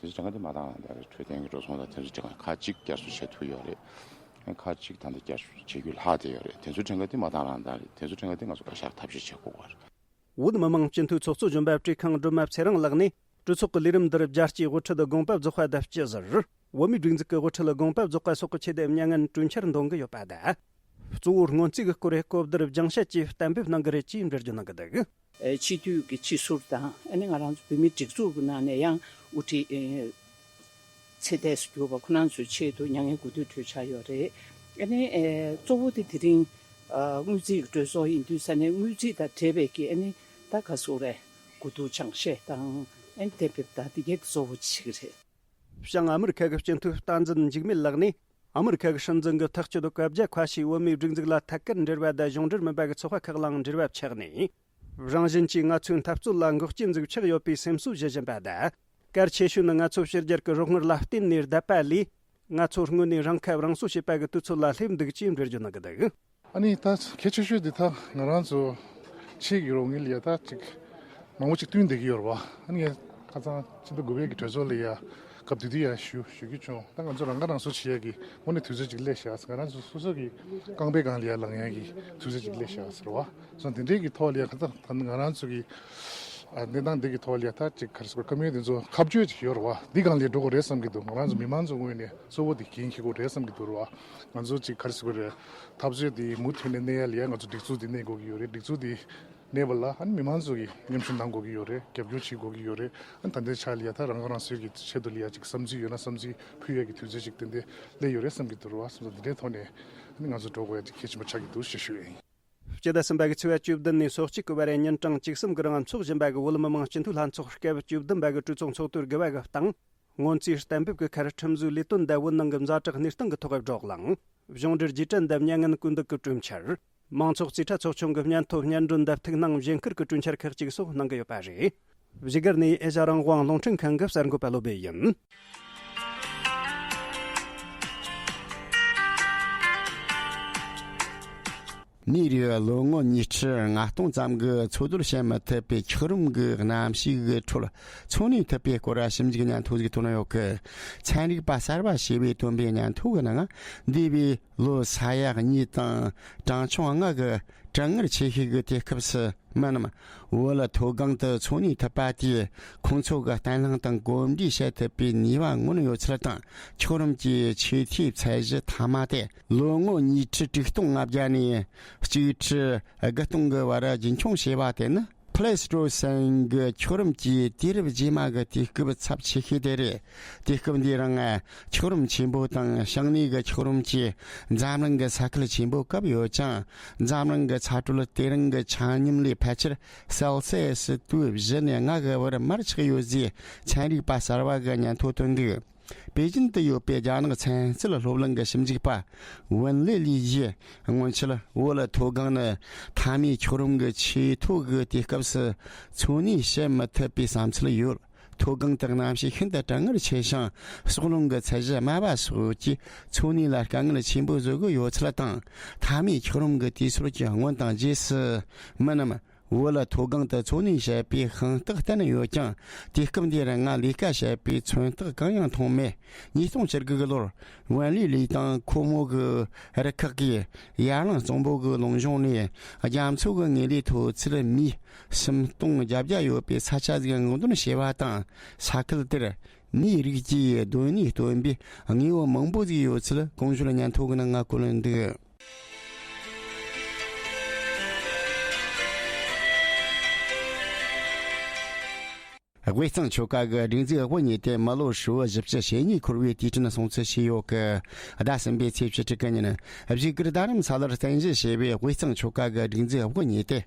དེ་ཚོ་གྲངས་ཀ་དེ་མ་བཏང་རང་ད་འཕྲོད་བསྟེན་གྱི་འགྲོ་སོང་དང་དེ་ཚོ་གྲངས་ཀ་ཁག་ཅིག་བསྐྱར་གསོ་བྱེད་ཐུབ་ཡོད་རེད། ཁག་ཅིག་ད་ལྟ་བསྐྱར་གསོ་བྱེད་རྒྱུ་ལྷག་བསྡད་ཡོད་རེད། དེ་ཚོ་གྲངས་ཀ་དེ་མ་བཏང་རང་ད་རེད། དེ་ཚོ་གྲངས་ཀ་དེ་ང་ཚོ་བཀའ་ཤག་ཐབས་ཤེས་བྱེད་དགོས་པ་རེད། བོད་མི་མང་སྤྱི་འཐུས་ཚོགས་གཙོ་གཞོན་པ་བཀྲས་ཁང་སྒྲོལ་མ་ཚེ་རིང་ལགས་ནས། གྲོས་ཚོགས་ཀྱི་ལས་རིམ་འདིར་རྒྱལ་སྤྱིའི་དབུ་ཁྲིད་དགོངས་པ་རྫོགས་པ་དང་སྤྱི་ཟུར། བོད་མིའི་སྒྲིག་འཛུགས་ཀྱི་དབུ་ཁྲིད་དགོངས་པ་རྫོགས་པ་སོགས་ཀྱི་ཆེད་དུ་མྱ་ངན་གྲོས་འཆར་འདོན་གྱི་ཡོད་པ་དང་། གཙོ་བོ་སྔོན་རྩིས་ཀྱི་སྐོར་གོ་བསྡུར་སྦྱང་བཤད་བཅས་གཏན་འབེབས་གནང་གི་རེད་ཅེས་འགྲེལ་བརྗོད་གནང་གི་འདུག། སྤྱི་འཐུས་ཀྱི་སྤྱི་ཟུར་དང་ཨ་ནི་ང་རང་ཚོ་བོད་མིའི་སྒྲིག་འཛུགས་ཀྱི་ནང་ནས་ཡང་དབུ་ཁྲིད་ཚེ་འདས་སུ་གྱུར་པ་ཁོ་རང་ཚོའི་ཆེད་དུ་མྱ་ངན་གུས་འདུད་གྲོས་འཆར་ཡོད་རེད། ཨ་ནི་གཙོ་བོ་དེ་དེ་རིང་དངུལ་རྩིས་ཀྱི་གྲོས་ཚོགས་ཡིན་དུས་ས་ནས་དངུལ་རྩིས་དང་འབྲེལ་བའི་གི་ཨ་ནི་ད་ག་ཟེར་རེད། གོ་བསྡུར་སྦྱང་བཤད་དང་ཨན་གཏན་འབེབས་དང་དེ་གའི་གཙོ་བོ་བྱེད་ཀྱི་རེད། བྱང་ཨ་མི་རི་ཁ་གི་སྤྱི་འཐུས་བསྟན་འཛིན་འཇིགས་མེད་ལགས་ནས། ཨ་མི་རི་ཁ་གི་སྲིད་འཛིན་གྱི་ཐག་གཅོད་བཀའ་རྒྱ་ཁ་ཤས་བོད་མིའི་སྒྲིག་འཛུགས་ལ་ཐད་ཀར་འབྲེལ་བ་དང་གཞུང་འབྲེལ་མིན་པ་གི་ཚོགས་པ་ཁག་ལའང་འབྲེལ་བ་ཆགས་ནས། རང་བཞིན་གྱིས་ང་ཚོའི་འཐབ་རྩོད་ལ་འགོག་རྐྱེན་ཟིག་ཆགས་ཡོད་པའི་སེམས་གསོ་ཞུ་བཞིན་པ་དང་། གལ་ཆེ་ཤོས་ནི་ང་ཚོ་ཕྱི་རྒྱལ་གྱི་རོགས་དངུལ་ལ་བརྟེན་ནས་བསྡད་པ་ལས། ང་ཚོ་སྔོན་ནས་རང་ཁ་རང་གསོ་བྱེད་པ་གི་དུས་ཚོད་ལ་སླེབས་འདུག་ཅེས་འགྲེལ་བརྗོད་གནང་གི་འདུག། ཨ་ནི་ད་གལ་ཆེ་ཤོས་འདི་ད་ང་རང་ཚོ་ཕྱིའི་རོགས་དངུལ་ལ་ད་ཅིག་མང་པོ་ཅིག་བསྟུན་བསྡད་ཀྱི་ཡོད་རེད་བ། ཨ་ནི་ཁ་སང་ཕྱི་ཟླ་དགུ་པའི་གི་གྲོས་ཚོགས་ལ་ཡ་སྐབས་དེ་དུས་ཡ་ཞུ་ཞུ་རྒྱུ་བྱུང་། ད་ང་ཚོ་རང་ཁ་རང་གསོ་བྱེད་ཡ་གི་དངོས་གནས་དུས་ཚོད་ཅིག་སླེབས་ཤག། ང་རང་ཚོ་སོ་སོ་གི་རྐང་པའི་སྒང་ལ་ཡ་ལངས་ཡ་གི་དུས་ཚོད་ཅིག་སླེབས་ཤག་ཟེར་བ། སོ་དེ་འདྲའི་གི་ཐོག་ལ་ཡ་ཁ་སང་ད་ང་རང་ཚོ་གི་ཨ་གནས་སྟངས་འདི་གི་ཐོག་ལ་ཡ་ད་ཅིག་ག་རེ་ཟེར་དགོས། བཀའ་མོལ་དེ་ཚོ་ཁ་གཅོད་ཅིག་ཡོད་རེད་བ། འདི་སྒང་ལ་འགྲོ་དགོས་རེད་བསམ་གྱི་འདུག། ང་རང་ཚོ་མི་མང་ཚོ་ངོས་ནས་གཙོ་བོ་དེ་འགན་འཁྱེར་དགོས་རེད་བསམ་གྱི་འདུག་རེད་བ། ང་ཚོ་ཅིག་ག་རེ་ཟེར་དགོས་རེད། འཐབ་རྩོད་དེ་མུ་མཐུད་ནས་གནས་ཡ་ལ་ཡ་ང་ཚོ་སྒྲིག་འཛུགས་དེ་གནས་དགོས་ཀྱི་ཡོད་རེད། སྒྲིག་འཛུགས་དེ་གནས་པ་ལ་ཨ་ནི་མི་མང་ཚོ་གིས་མཉམ་ཞུགས་གནང་དགོས་ཀྱི་ཡོད་རེད། རྒྱབ་སྐྱོར་བྱེད་དགོས་ཀྱི་ཡོད་རེད། ཨ་ནི་ད་ལྟའི་ཆ་ལ་ཡ་ད་རང་ཁ་རང་གསོའི་གི་ཆེད་དུ་ལ་ཡ་ཅིག་བསམ་ཚུལ་ཡོད་ན་བསམ་ཚུལ་ཕུལ་ཡ་གི་དུས་ཚོད་ཅིག་ཏན་ཏན་སླེབས་ཡོད་རེད་བསམ་གྱི་འདུག་རེད་བ། སོང་ཙང་འདི་འདྲའི་ཐོག་ནས་ཨ་ནི་ང་ཚོ་འགྲོ་དགོས་ཡ་ཅིག་གལ་ཆེན་པོ་ཆགས་ཀྱི་འདུག་ཞེས་ཞུ་ཡ་ཡིན། སྤྱི་ཟླ་གསུམ་པ་གི་ཚེས་པ་བཅུ་བདུན་ནས་སོ་གཅིག་གི་བར་ཉིན་གྲངས་བཅུ་གསུམ་གི་རིང་འཚོགས་བཞིན་པ་གི་བོད་མི་མང་སྤྱི་འཐུས་ལྷན་ཚོགས་སྐབས་བཅུ་བདུན་པ་གི་གྲོས་ཚོགས་ཚོགས་དུས་དགུ་པ་གི་སྟེང་། སྔོན་རྩིས་གཏན་འབེབས་ཀྱི་ཁར་ཁྲིམས་བཟོའི་ལས་དོན་དང་བོད་ནང་གི་ཛ་དྲག་གནས་སྟངས་ཀྱི་ཐོག་སྒྲོག་ལངས། གཞུང་འབྲེལ་རྗེས་དྲན་དང་མྱ་ངན་གུས་འདུད་ཀྱི་གྲོས་འཆར། མང་ཚོགས་རྩིས་ཁྲ་ཚོགས་ཆུང་གི་སྙན་ཐོ་སྙན་སྒྲོན་དང་ཐུགས་སྣང་བཞེས་མཁར་གྱི་གྲོས་འཆར་ཁག་ཅིག་སོགས་གནང་གི་ཡོད་པ་རེད། བཞུགས་སྒར་ནས་ཨེ་ཤ་རང་དབང་རླུང་འཕྲིན་ཁང་གི་གསར་འགོད་པ་བློ་སྦེ་ཡིན། མིའི་རིགས་ལོ་ངོ་ཉིས་ཁྲི་ལྔ་སྟོང་ཙམ་གྱིས་འཚོ་སྡོད་བྱེད་མི་ཐུབ་པའི་འཁྱགས་རོམ་གྱི་གནམ་གཤིས་ཀྱི་ཁྲོད་འཚོ་གནས་ཐུབ་པའི་སྐོར་ཞིབ་འཇུག་སྙན་ཐོ་ཞིག་བཏོན་ཡོད་ཀི། ཚན་རིག་པ་གསར་པ་ཞེས་པས་བཏོན་པའི་སྙན་ཐོ་གི་ནང་འདས་པའི་ལོ་ས་ཡ་གཉིས་དང་གྲངས་ཆུང་ལྔ་གི་གྲང་ངར་ཆེ་ཤོས་ཀྱི་དུས་སྐབས་སུ། མི་རྣམས་བོད་མཐོ་སྒང་དུ་འཚོ་གནས་ཐུབ་པ་དེས་ཁོང་ཚོ་གི་བརྟན་ལྷིང་དང་གོམས་འདྲིས་བྱེད་ཐུབ་པའི་ནུས་པ་མངོན་ཡོད་ཚུལ་དང་། འཁྱགས་རོམ་གྱི་ཆེས་མཐོའི་ཚད་གཞི་མཐའ་མ་དེ་ལོ་ངོ་ཉིས་ཁྲི་དྲུག་སྟོང་ལྔ་བརྒྱ་ནས་གཅིག་ཁྲི་དགུ་སྟོང་གི་བར་རྒྱུན་འཁྱོངས་བྱས་པ་དེ་ནི་ཕི་ལེ་སི་ཊོ་སེན་གྱི་འཁྱགས་རོམ་གྱི་དུས་རབས་རྗེས་མ་གི་དུས་སྐབས་ཚབས་ཆེ་ཤོས་དེ་རེད། དུས་སྐབས་འདིའི་རིང་འཁྱགས་རོམ་ཆེན་པོ་དང་བྱང་ནུས་ཀྱི་འཁྱགས་རོམ་གྱིས་འཛམ་གླིང་གི་ས་ཁུལ་ཆེན་པོ་བཀབ་ཡོད་ཅིང་། འཛམ་གླིང་གི་ཚ་དྲོད་དེ་རིང་གི་ཆ་སྙོམས་ལས་ཕལ་ཆེར་སེལ་སི་ཡས་དུས་བཞི་ནས་ལྔ་གི་བར་མར་ཆག་ཡོད་ཅེས་ཚན་རིག་པ་གསར་པ་གིས་སྙན་ཐོ་བཏོན་འདུག། པེ་ཅིན་དུ་ཡོད་པའི་རྒྱ་ནག་ཚན་རྩལ་སློབ་གླིང་གི་ཞིབ་འཇུག་པ་ཝུན་ལེ་ལི་ཡིས་སྔོན་ཆད་བོད་མཐོ་སྒང་ནི་མཐའ་མའི་འཁྱགས་རོམ་གྱི་ཆེས་མཐོ་གི་དུས་སྐབས་སུ་འཚོ་གནས་བྱེད་མི་ཐུབ་པའི་བསམ་ཚུལ་ཡོད། མཐོ་སྒང་དུ་གནམ་གཤིས་ཤིན་ཏུ་གྲང་ངར་ཆེ་ཞིང་། སྲོག་རླུང་གི་ཚད་གཞི་དམའ་བ་སོགས་ཀྱིས་འཚོ་གནས་ལ་དཀའ་ངལ་ཆེན་པོ་བཟོ་གི་ཡོད་ཚུལ་དང་། མཐའ་མའི་འཁྱགས་རོམ་གྱི་དུས་ཚོད་ཀྱི་སྔོན་དང་རྗེས་སུ་མི་རྣམས་བོད་མཐོ་སྒང་དུ་འཚོ་གནས་བྱེད་པའི་དཔང་རྟགས་བསྟན་ཡོད་ཀྱང་། དུས་སྐབས་འདིར་ང་ལས་ཀ་བྱེད་པའི་མཚོན་རྟགས་གང་ཡང་མཐོང་མེད། ཉིས་སྟོང་བཅུ་དགུ་གི་ལོར་ཝན་ལི་ལི་དང་ཁོ་མོ་གི་རུ་ཁག་གིས་ཡར་ལངས་གཙང་པོ་གི་ལུང་གཤོང་ནས་རྒྱ་མཚོ་གི་ངོས་ལས་མཐོ་ཚད་མིས་སུམ་སྟོང་བརྒྱད་བརྒྱ་ཡོད་པའི་ས་ཆ་ཟིག་སྔོག་འདོན་བྱས་པ་དང་། ས་ཁུལ་དེར་མིའི་རིགས་ཀྱིས་སྡོད་གནས་སྟོན་པའི་དངོས་པོ་མང་པོ་ཟིག་ཡོད་ཚུལ་གོང་ཞུས་སྙན་ཐོ་གི་ནང་ང་བཀོད་ལེན་འདུག། དབུས་གཙང་ཆོལ་ཁ་གི་སྒྲིག་འཛུགས་དབུ་བརྙེས་ཏེ་མི་ལོ་ཧྲིལ་བོ་བཞི་བཅུ་ཞེ་གཉིས་འཁོར་བའི་དུས་དྲན་སྲུང་བརྩི་བྱས་ཡོད་ཀི། ཟླ་གསུམ་པའི་ཚེས་བཅུ་དྲུག་གི་ཉིན་བཞུགས་སྒར་རྡ་རམ་ས་ལར་རྟེན་གཞི་བྱས་པའི་དབུས་གཙང་ཆོལ་ཁ་གི་སྒྲིག་འཛུགས་དབུ་བརྙེས་ཏེ་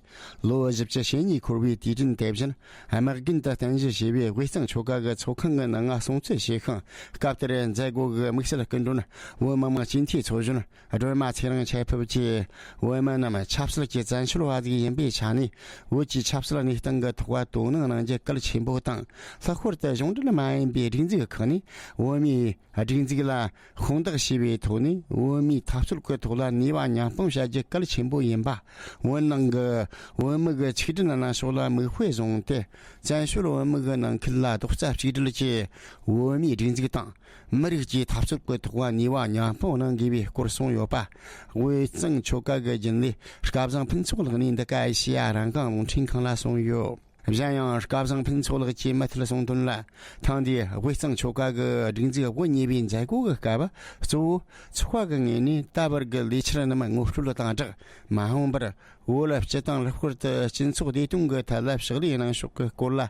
ལོ་བཞི་བཅུ་ཞེ་གཉིས་འཁོར་བའི་དུས་དྲན་དེ་བཞིན་དམག་རྒན་དུ་རྟེན་གཞི་བྱས་པའི་དབུས་གཙང་ཆོལ་ཁ་གི་ཚོགས་ཁང་གི་ནང་ང་སྲུང་བརྩི་བྱས་ཤིང་། སྐབས་དེར་མཛད་སྒོ་གི་དམིགས་བསལ་སྐུ་མགྲོན་བོད་མི་མང་སྤྱི་འཐུས་ཚོགས་གཞོན་སྒྲོལ་མ་ཚེ་རིང་ཆེད་ཕེབས་ཀྱིས་བོད་མི་རྣམས་ཆབ་སྲིད་ཀྱི་བཙན་བྱོལ་བ་ཟིག་ཡིན་པའི་ཆ་ནས་བོད་ཀྱི་ཆབ་སྲིད་གནས་སྟངས་ཀྱི་ཐོག་དོ་སྣང་གནང་རྒྱུ་གལ་ཆེན་པོ་དང་ ལྷག་པར་དུ་གཞུང་འབྲེལ་མ་ཡིན་པའི་སྒྲིག་འཛུགས་ཁག་ནས་བོད་མིའི་སྒྲིག་འཛུགས་ལ་ཤིན་སྡུག་བྱས་པའི་ཐོག་ནས་བོད་མིའི་འཐབ་རྩོད་ཀྱི་ཐོག་ལ་ནུས་པ་མཉམ་སྤུངས་བྱ་རྒྱུ་གལ་ཆེན་པོ་ཡིན་པ། བོད་ནང་གི་བོད་མི་གི་ཆིག་སྒྲིལ་གནང་ཕྱོགས་ལ་མིག་དཔེ་བཟུང་སྟེ། བཙན་བྱོལ་བོད་མི་གི་ནང་ཁུལ་ལ་རྡོག་རྩ་གཅིག་སྒྲིལ་གྱིས་བོད་མིའི་སྒྲིག་འཛུགས་དང་མི་རིགས་ཀྱི་འཐབ་རྩོད་ཀྱི་ཐོག་ནུས་པ་མཉམ་སྤུངས་གནང་དགོས་པའི་སྐོར་གསུངས་ཡོད་པ། དབུས་གཙང་ཆོལ་ཁ་གི་རྒྱུན་ལས་སྐལ་བཟང་ཕུན་ཚོགས་ལགས་ནས་འདི་ག་ཨེ་ཤེ་ཡ་རང་དབང་རླུང་འཕྲིན་ཁང་ལ་གསུངས་ཡོད། གཞན་ཡང་སྐལ་བཟང་ཕུན་ཚོགས་ལགས་ཀྱིས་མུ་མཐུད་གསུངས་དོན་ལ། ཐེངས་འདིའི་དབུས་གཙང་ཆོལ་ཁ་གི་སྒྲིག་འཛུགས་དབུ་བརྙེས་པའི་མཛད་སྒོ་གི་སྐབས། གཙོ་བོ་ཚོགས་པ་གི་ངོས་ནས་ད་བར་གྱི་ལས་འཆར་རྣམས་ངོ་སྤྲོད་དང་སྦྲགས། མ་འོངས་པར་བོད་ལ་སྤྱི་དང་ལྷག་པར་དུ་སྤྱི་ཚོགས་བདེ་དོན་གྱི་ཐད་ལ་ཕྱག་ལས་གནང་ཕྱོགས་ཀྱི་སྐོར་ལ་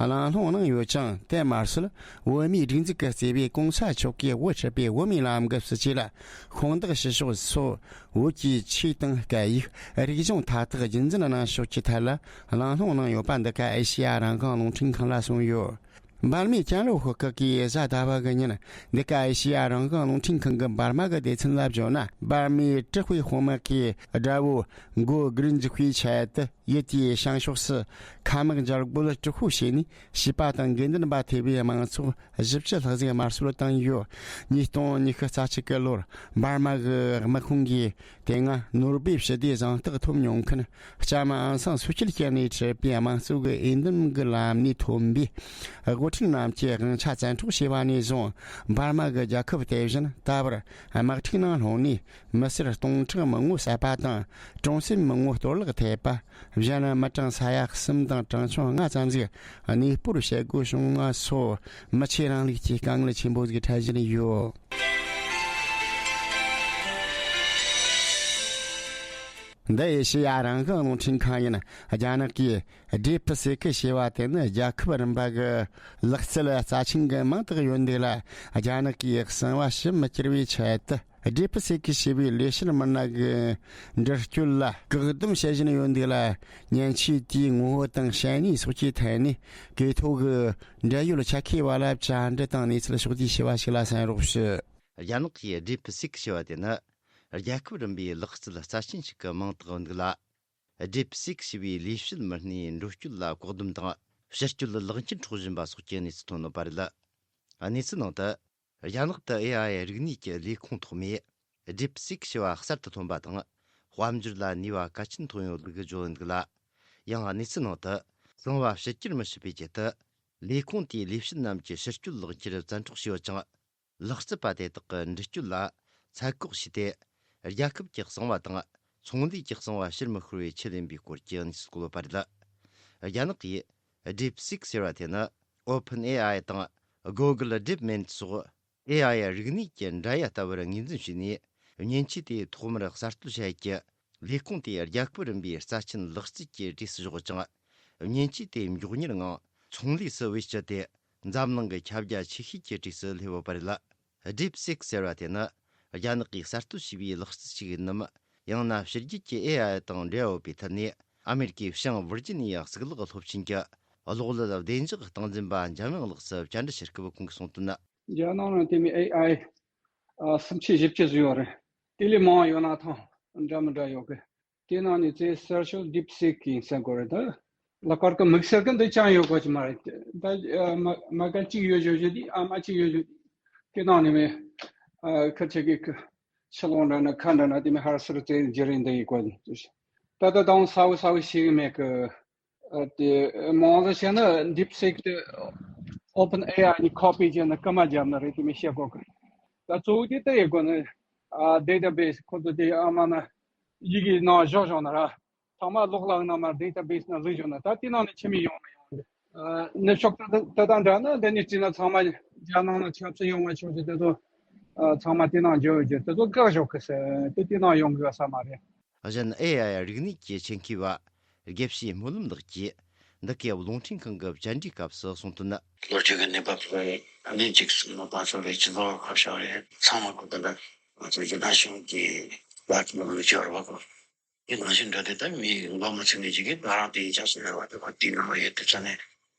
གླེང་སློང་གནང་ཡོད་ཅིང་། དེ་མ་ཟད། བོད་མིའི་སྒྲིག་འཛུགས་ཀྱིས་གཙོས་པའི་གོང་ས་མཆོག་གིས་དབུ་ཁྲིད་པའི་བོད་མིའི་ལམ་གྱི་སྲིད་བྱུས་ལ་ཤིན་སྡུག་བྱེད་ཕྱོགས་སོགས། བོད་ཀྱི་ཆོས་དང་སྐད་ཡིག་རིག་གཞུང་མཐའ་དག་རྒྱུན་འཛིན་གནང་ཕྱོགས་ཀྱི་ཐད་ལ་གླེང་སློང་གནང་ཡོད་པ། འདི་ག་ཨེ་ཤེ་ཡ་རང་དབང་རླུང་འཕྲིན་ཁང་ལ་གསུངས་ཡོད། འབར་མའི་ཀན་ལྷོ་ཤོག་ཁག་གིས་གཟའ་ཟླ་བ་གི་ཉིན། འདི་ག་ཨེ་ཤེ་ཡ་རང་དབང་རླུང་འཕྲིན་ཁང་གི་འབར་མ་གི་སྡེ་ཚན་ལ་བརྗོད་ན། འབར་མའི་ཀྲི་ཧུའེ་དཔོན་དམག་གིས་དགྲ་བོ་མགོ་གུ་རིན་ཇི་ཧུའེ་ཆེད་དུ་ཡུལ་དེའི་བྱང་ཕྱོགས་སུ་མཁའ་དམག་འཇབ་རྒོལ་དཀྲུག་ཤོག་བྱས་ནས། བྱིས་པ་དང་དགོས་འདུན་པ་ཐེ་བའི་དམངས་ཚོགས་བཞི་བཅུ་ལྷག་ཟིག་དམར་གསོད་བཏང་ཡོད། ཉིས་སྟོང་ཉི་ཤུ་རྩ་གཅིག་གི་ལོར་འབར་མ་གི་དམག་དཔུང་གིས་དེ་སྔ་ནོར་བུའི་ཞི་བདེའི་གཟེངས་རྟགས་ཐོབ་མྱོང་མཁན་ལྕམ་ཨང་སང་སུའུ་ཅིས་བསྐྱལ་ནས་ཁྲིད་པའི་དམངས་གཙོ་གི་འོས་འདེམས་ཀྱི་ལམ་ནས་ཐོན་པའི་དབུ་ཁྲིད་རྣམས་ཀྱི་དབང་ཆ་བཙན་འཕྲོག་བྱས་པ་ནས་བཟུང་། འབར་མ་གི་རྒྱལ་ཁབ་དེ་བཞིན་ད་བར་དམག་འཁྲུག་ནང་ལྷུང་ནས་མི་སེར་སྟོང་ཕྲག་མང་པོ་བསད་པ་དང་། གྲོང་གསེབ་མང་པོ་གཏོར་བརླག་ཐེབས་པ། གཞན་མི་གྲངས་ས་ཡ་གསུམ་དང་གྲངས་ཆུང་ལྔ་ཙམ་ཟིག་གནས་སྤོར་བྱེད་དགོས་བྱུང་བ་སོགས། མི་ཆོས་རིང་ལུགས་ཀྱི་དཀའ་ངལ་ཆེན་པོ་ཟིག་འཕྲད་བཞིན་ཡོད། འདི་ཨེ་ཤེ་ཡ་རང་དབང་རླུང་འཕྲིན་ཁང་ཡིན། རྒྱ་ནག་གིས་ཌིབ་སི་ཀི་ཞེས་པ་དེ་ནི་རྒྱལ་ཁབ་རིམ་པ་གི་ལག་རྩལ་རྩ་ཆེན་གྱི་མིང་དག་ཡོད་འདུག་ལ། རྒྱ་ནག་གིས་གསང་བ་ཕྱི་མི་སྐྱུར་བའི་ཆེད་དུ། ཌིབ་སི་ཀི་ཞེས་པའི་ལས་བྱེད་མི་སྣ་གི་འདྲི་གཅོད་ལ་བཀག་སྡོམ་བྱེད་བཞིན་ཡོད་འདུག་ལ། མཉེན་ཆས་དེའི་ངོ་བོ་དང་བྱས་ཉེས་སོགས་ཀྱི་ཐད་ནས་གོ་ཐོས་ཀྱི་འབྲེལ་ཡོད་ཆ་ཤས་བ་ལ་བཅར་འདྲི་དང་གནས་ཚུལ་ཕྱོགས་བསྡུས་བྱས་པ་ཞིག་ལ་གསན་རོགས་ཞུ། རྒྱ་ནག་གིས་ཌིབ་སི་ཀི་ཞེས་པ་དེ་ནི་རྒྱལ་ཁབ་རིམ་པའི་ལག་རྩལ་རྩ་ཆེན་ཞིག་གི་མིང་བཏགས་འདུག་ལ། ཌིབ་སི་ཀི་ཞེས་པའི་ལས་བྱེད་མི་སྣའི་འདྲི་གཅོད་ལ་བཀག་སྡོམ་དང་ཕྱིར་སྐྱོད་ལག་འཁྱེར་འཕྲོག་བཞིན་པ་སོགས་ཀྱི་གནས་ཚུལ་ཐོན་ཡོད་པ་རེད། གནས་ཚུལ་ནང་དུ། རྒྱ་ནག་ཏུ་ཨེ་ཨའི་རིག་གནས་ཀྱི་ལས་ཁུངས་ཐོག་མས་ཌིབ་སི་ཀི་ཞེས་པ་གསར་དུ་ཐོན་པ་དང་། དཔལ་འབྱོར་ལ་ནུས་པ་གལ་ཆེན་ཐོན་ཡོད་ལུགས་བརྗོད་འདུག་ལ། ཡང་གནས་ཚུལ་ནང་དུ། གསང་བ་ཕྱི་གྱར་མི་བྱེད་པའི་ཆེད་དུ། ལས་ཁུངས་དེའི་ལས་བྱེད་རྣམས་ཀྱི་ཕྱིར་སྐྱོད་ལག་འཁྱེར་བཙན་འཕྲོག་བྱས་ཡོད་ཅིང་། ལག་རྩལ་པ་དེ་དག་གི་འདྲི་གཅོད་ལ་ཚད་བཀག་བྱས་ཏེ། རྒྱལ་ཁབ་ཀྱི་གསང་བ་དང་། ཚོང་ལས་ཀྱི་གསང་བ་ཕྱིར་མི་ཤོར་བའི་ཆེད་ཡིན་པའི་སྐོར་གྱི་གནས་ཚུལ་བཀོད་ཡོད་པ་རེད། རྒྱ་ནག་གིས་ཌིབ་སི་ཀི་ཟེར་བ་དེ་ནི། ཨོ་ཕན་ཨེ་ཨའི་དང་། གོ་གལ་ཌིབ་མིན་སོགས། ཨེ་ཨའི་རིག་གནས་ཀྱི་འདྲ་ཡ་ལྟ་བུར་ངོས་འཛིན་བྱས་ནས། མཉེན་ཆས་དེ་ཐོག་མར་གསར་གཏོད་བྱ་ཡུལ་གྱི་ལས་ཁུངས་དེའི་རྒྱལ་ཁབ་རིམ་པའི་རྩ་ཆེན་ལག་རྩལ་གྱི་གྲས་སུ་བཞག་ཅིང་། མཉེན་ཆས་དེ་མགྱོགས་མྱུར་ངང་ཚོང་ལས་སུ་བེད་སྤྱད་དེ། འཛམ་གླིང་གི་ཁྱབ་རྒྱ་ཆེ་ཤོས་ཀྱི་གྲས་སུ་སླེབས་ཡོད་པ་རེད་ལ། ཌིབ་སི་ཀི་ཟེར་བ་དེ་ནི། རྒྱ་ནག་གིས་གསར་གཏོད་བྱས་པའི་ལག་རྩལ་ཞིག་ཡིན་ནམ། ཡང་ན་ཕྱི་རྒྱལ་གྱི་ཨེ་ཨའི་དང་འབྲེལ་བ་ཡོད་པའི་ཐད་ནས། ཨ་མེ་རི་ཀའི་བྱང་ཝིར་ཇི་ནི་ཡ་གཙུག་ལག་སློབ་ཆེན་གྱི་གློག་ཀླད་བདེ་འཇགས་སྟངས་འཛིན་པ་འཇམ་དབྱངས་ལགས་སུ་བཅར་འདྲི་བྱེད་སྐབས་ཁོང་གིས་གསུངས་དོན། རྒྱ་ནག་ནང་དེ་མིན་ཨེ་ཨའི་ཨ་སུམ་ཆ་བཞི་བཅུ་ཟིག་ཡོད་རེད། དེ་ལས་མང་བ་ཡོད་ན་ཐང་འདྲ་མི་འདྲ་ཡོད་གི། དེ་ནང་ནས་ཚེ་གསར་ཤོས་ཌིབ་སི་ཀི་ཡིན་ཟེར་གོ་རེད་ད། ལ་ཀར་གི་དམིགས་བསལ་གི་འདི་ཅང་ཡོད་གོ་ཅི་མ་རེད། ད་ཨ་མ་མ་གལ་གཅིག་ཡོད་བཞོ་བཞོ་དེ་ཨ་མ་གཅིག་ཡོད་བཞོ་དེ། དེ་ནང་ནས་མེད། ཨ་ཁ་ཆེ་གི་ཁ་ཕྱི་ལོགས་འདྲ་ན་ཁ་འདྲ་ན་དེ་མིན་ཧར་སར་ཙེ་འཇེ་རིན་འདི་ཡི་གོ་ད་ད་དང་ས་བོ་ས་བོ་ཤེས་གི་མེད་གི། ཨ་དེ་མང་ཟེར་བཤད་ན་ཌིབ་སི་ཀི་དེ་ཨོ་པན་ཨེ་ཨའི་ནས་ཁོ་པི་བྱས་ན་སྐར་མ་བརྒྱབ་ན་རེད། དེ་མིན་བཤད་གོ་གི། ད་གཙོ་བོ་དེ་ལྟ་ཡི་གོ་ནི་ཨ་ཌེ་ཊ་བེ་སི་ཁོ་ཚོ་དེ་ཨ་མ་ན་ཡི་གེ་ནང་བཞག་བཞག་ན་ར། ཚང་མ་གློག་ཀླད་ནང་མར་ཌེ་ཊ་བེ་སི་ནང་བླུགས་བཞག་ན་ད་དེ་ནང་ནས་ཕྱི་མི་ཡོང་མི་ཡོང་། ཨ་ནུབ་ཕྱོགས་ད་ད་ད་འདྲ་ན་འདི་ནས་བྲིས་ན་ཚང་མ་རྒྱ་ནང་ན་ཆབ་སྲིད་ཡོང་བ་ཆོག་ཅིག་དེ་ཚོ་ཨ་ཚང་མ་དེ་ནང་འཇོག་རྒྱུ་དེ་ཚོ་བཀག་བཞག་གི་ཟེར་དེ་དེ་ནང་ཡོང་དགོས་ས་མ་རེད། གཞན་ཨེ་ཨའི་རིག་གནས་ཀྱི་ཆེད་མཁས་པ་དགེ་བཤེས་སྨོན་ལམ་ལགས་ཀྱིས་འདི་གའི་རླུང་འཕྲིན་ཁང་གི་བཅར་འདྲིའི་སྐབས་སུ་གསུངས་དོན། ལོ་རྒྱུས་ཀྱི་གནས་བབ་ལ་གནས་གཅིག་སུ་མ་པ་ཚོ་ལས་སྤྱི་ཚོགས་ཁ་བྱ་བ་རེད། ཚང་མ་གོ་ད་ལ་ང་ཚོ་རྒྱ་ནག་གཞུང་གི་བར་གྱི་ལོ་རྒྱུས་ར་བ་གོ་དེ་ནང་བཞིན་འདྲ་དེ་ད་མི་འགོ་མ་ཚུགས་ནས་ཅིག་གིས་ད་རང་དེ་ཡིན་ཆགས་སུ་རེད་བ། དེ་གོ་དེའི་ནང་ལ་ཡོད་དེ་ཚ་ནས་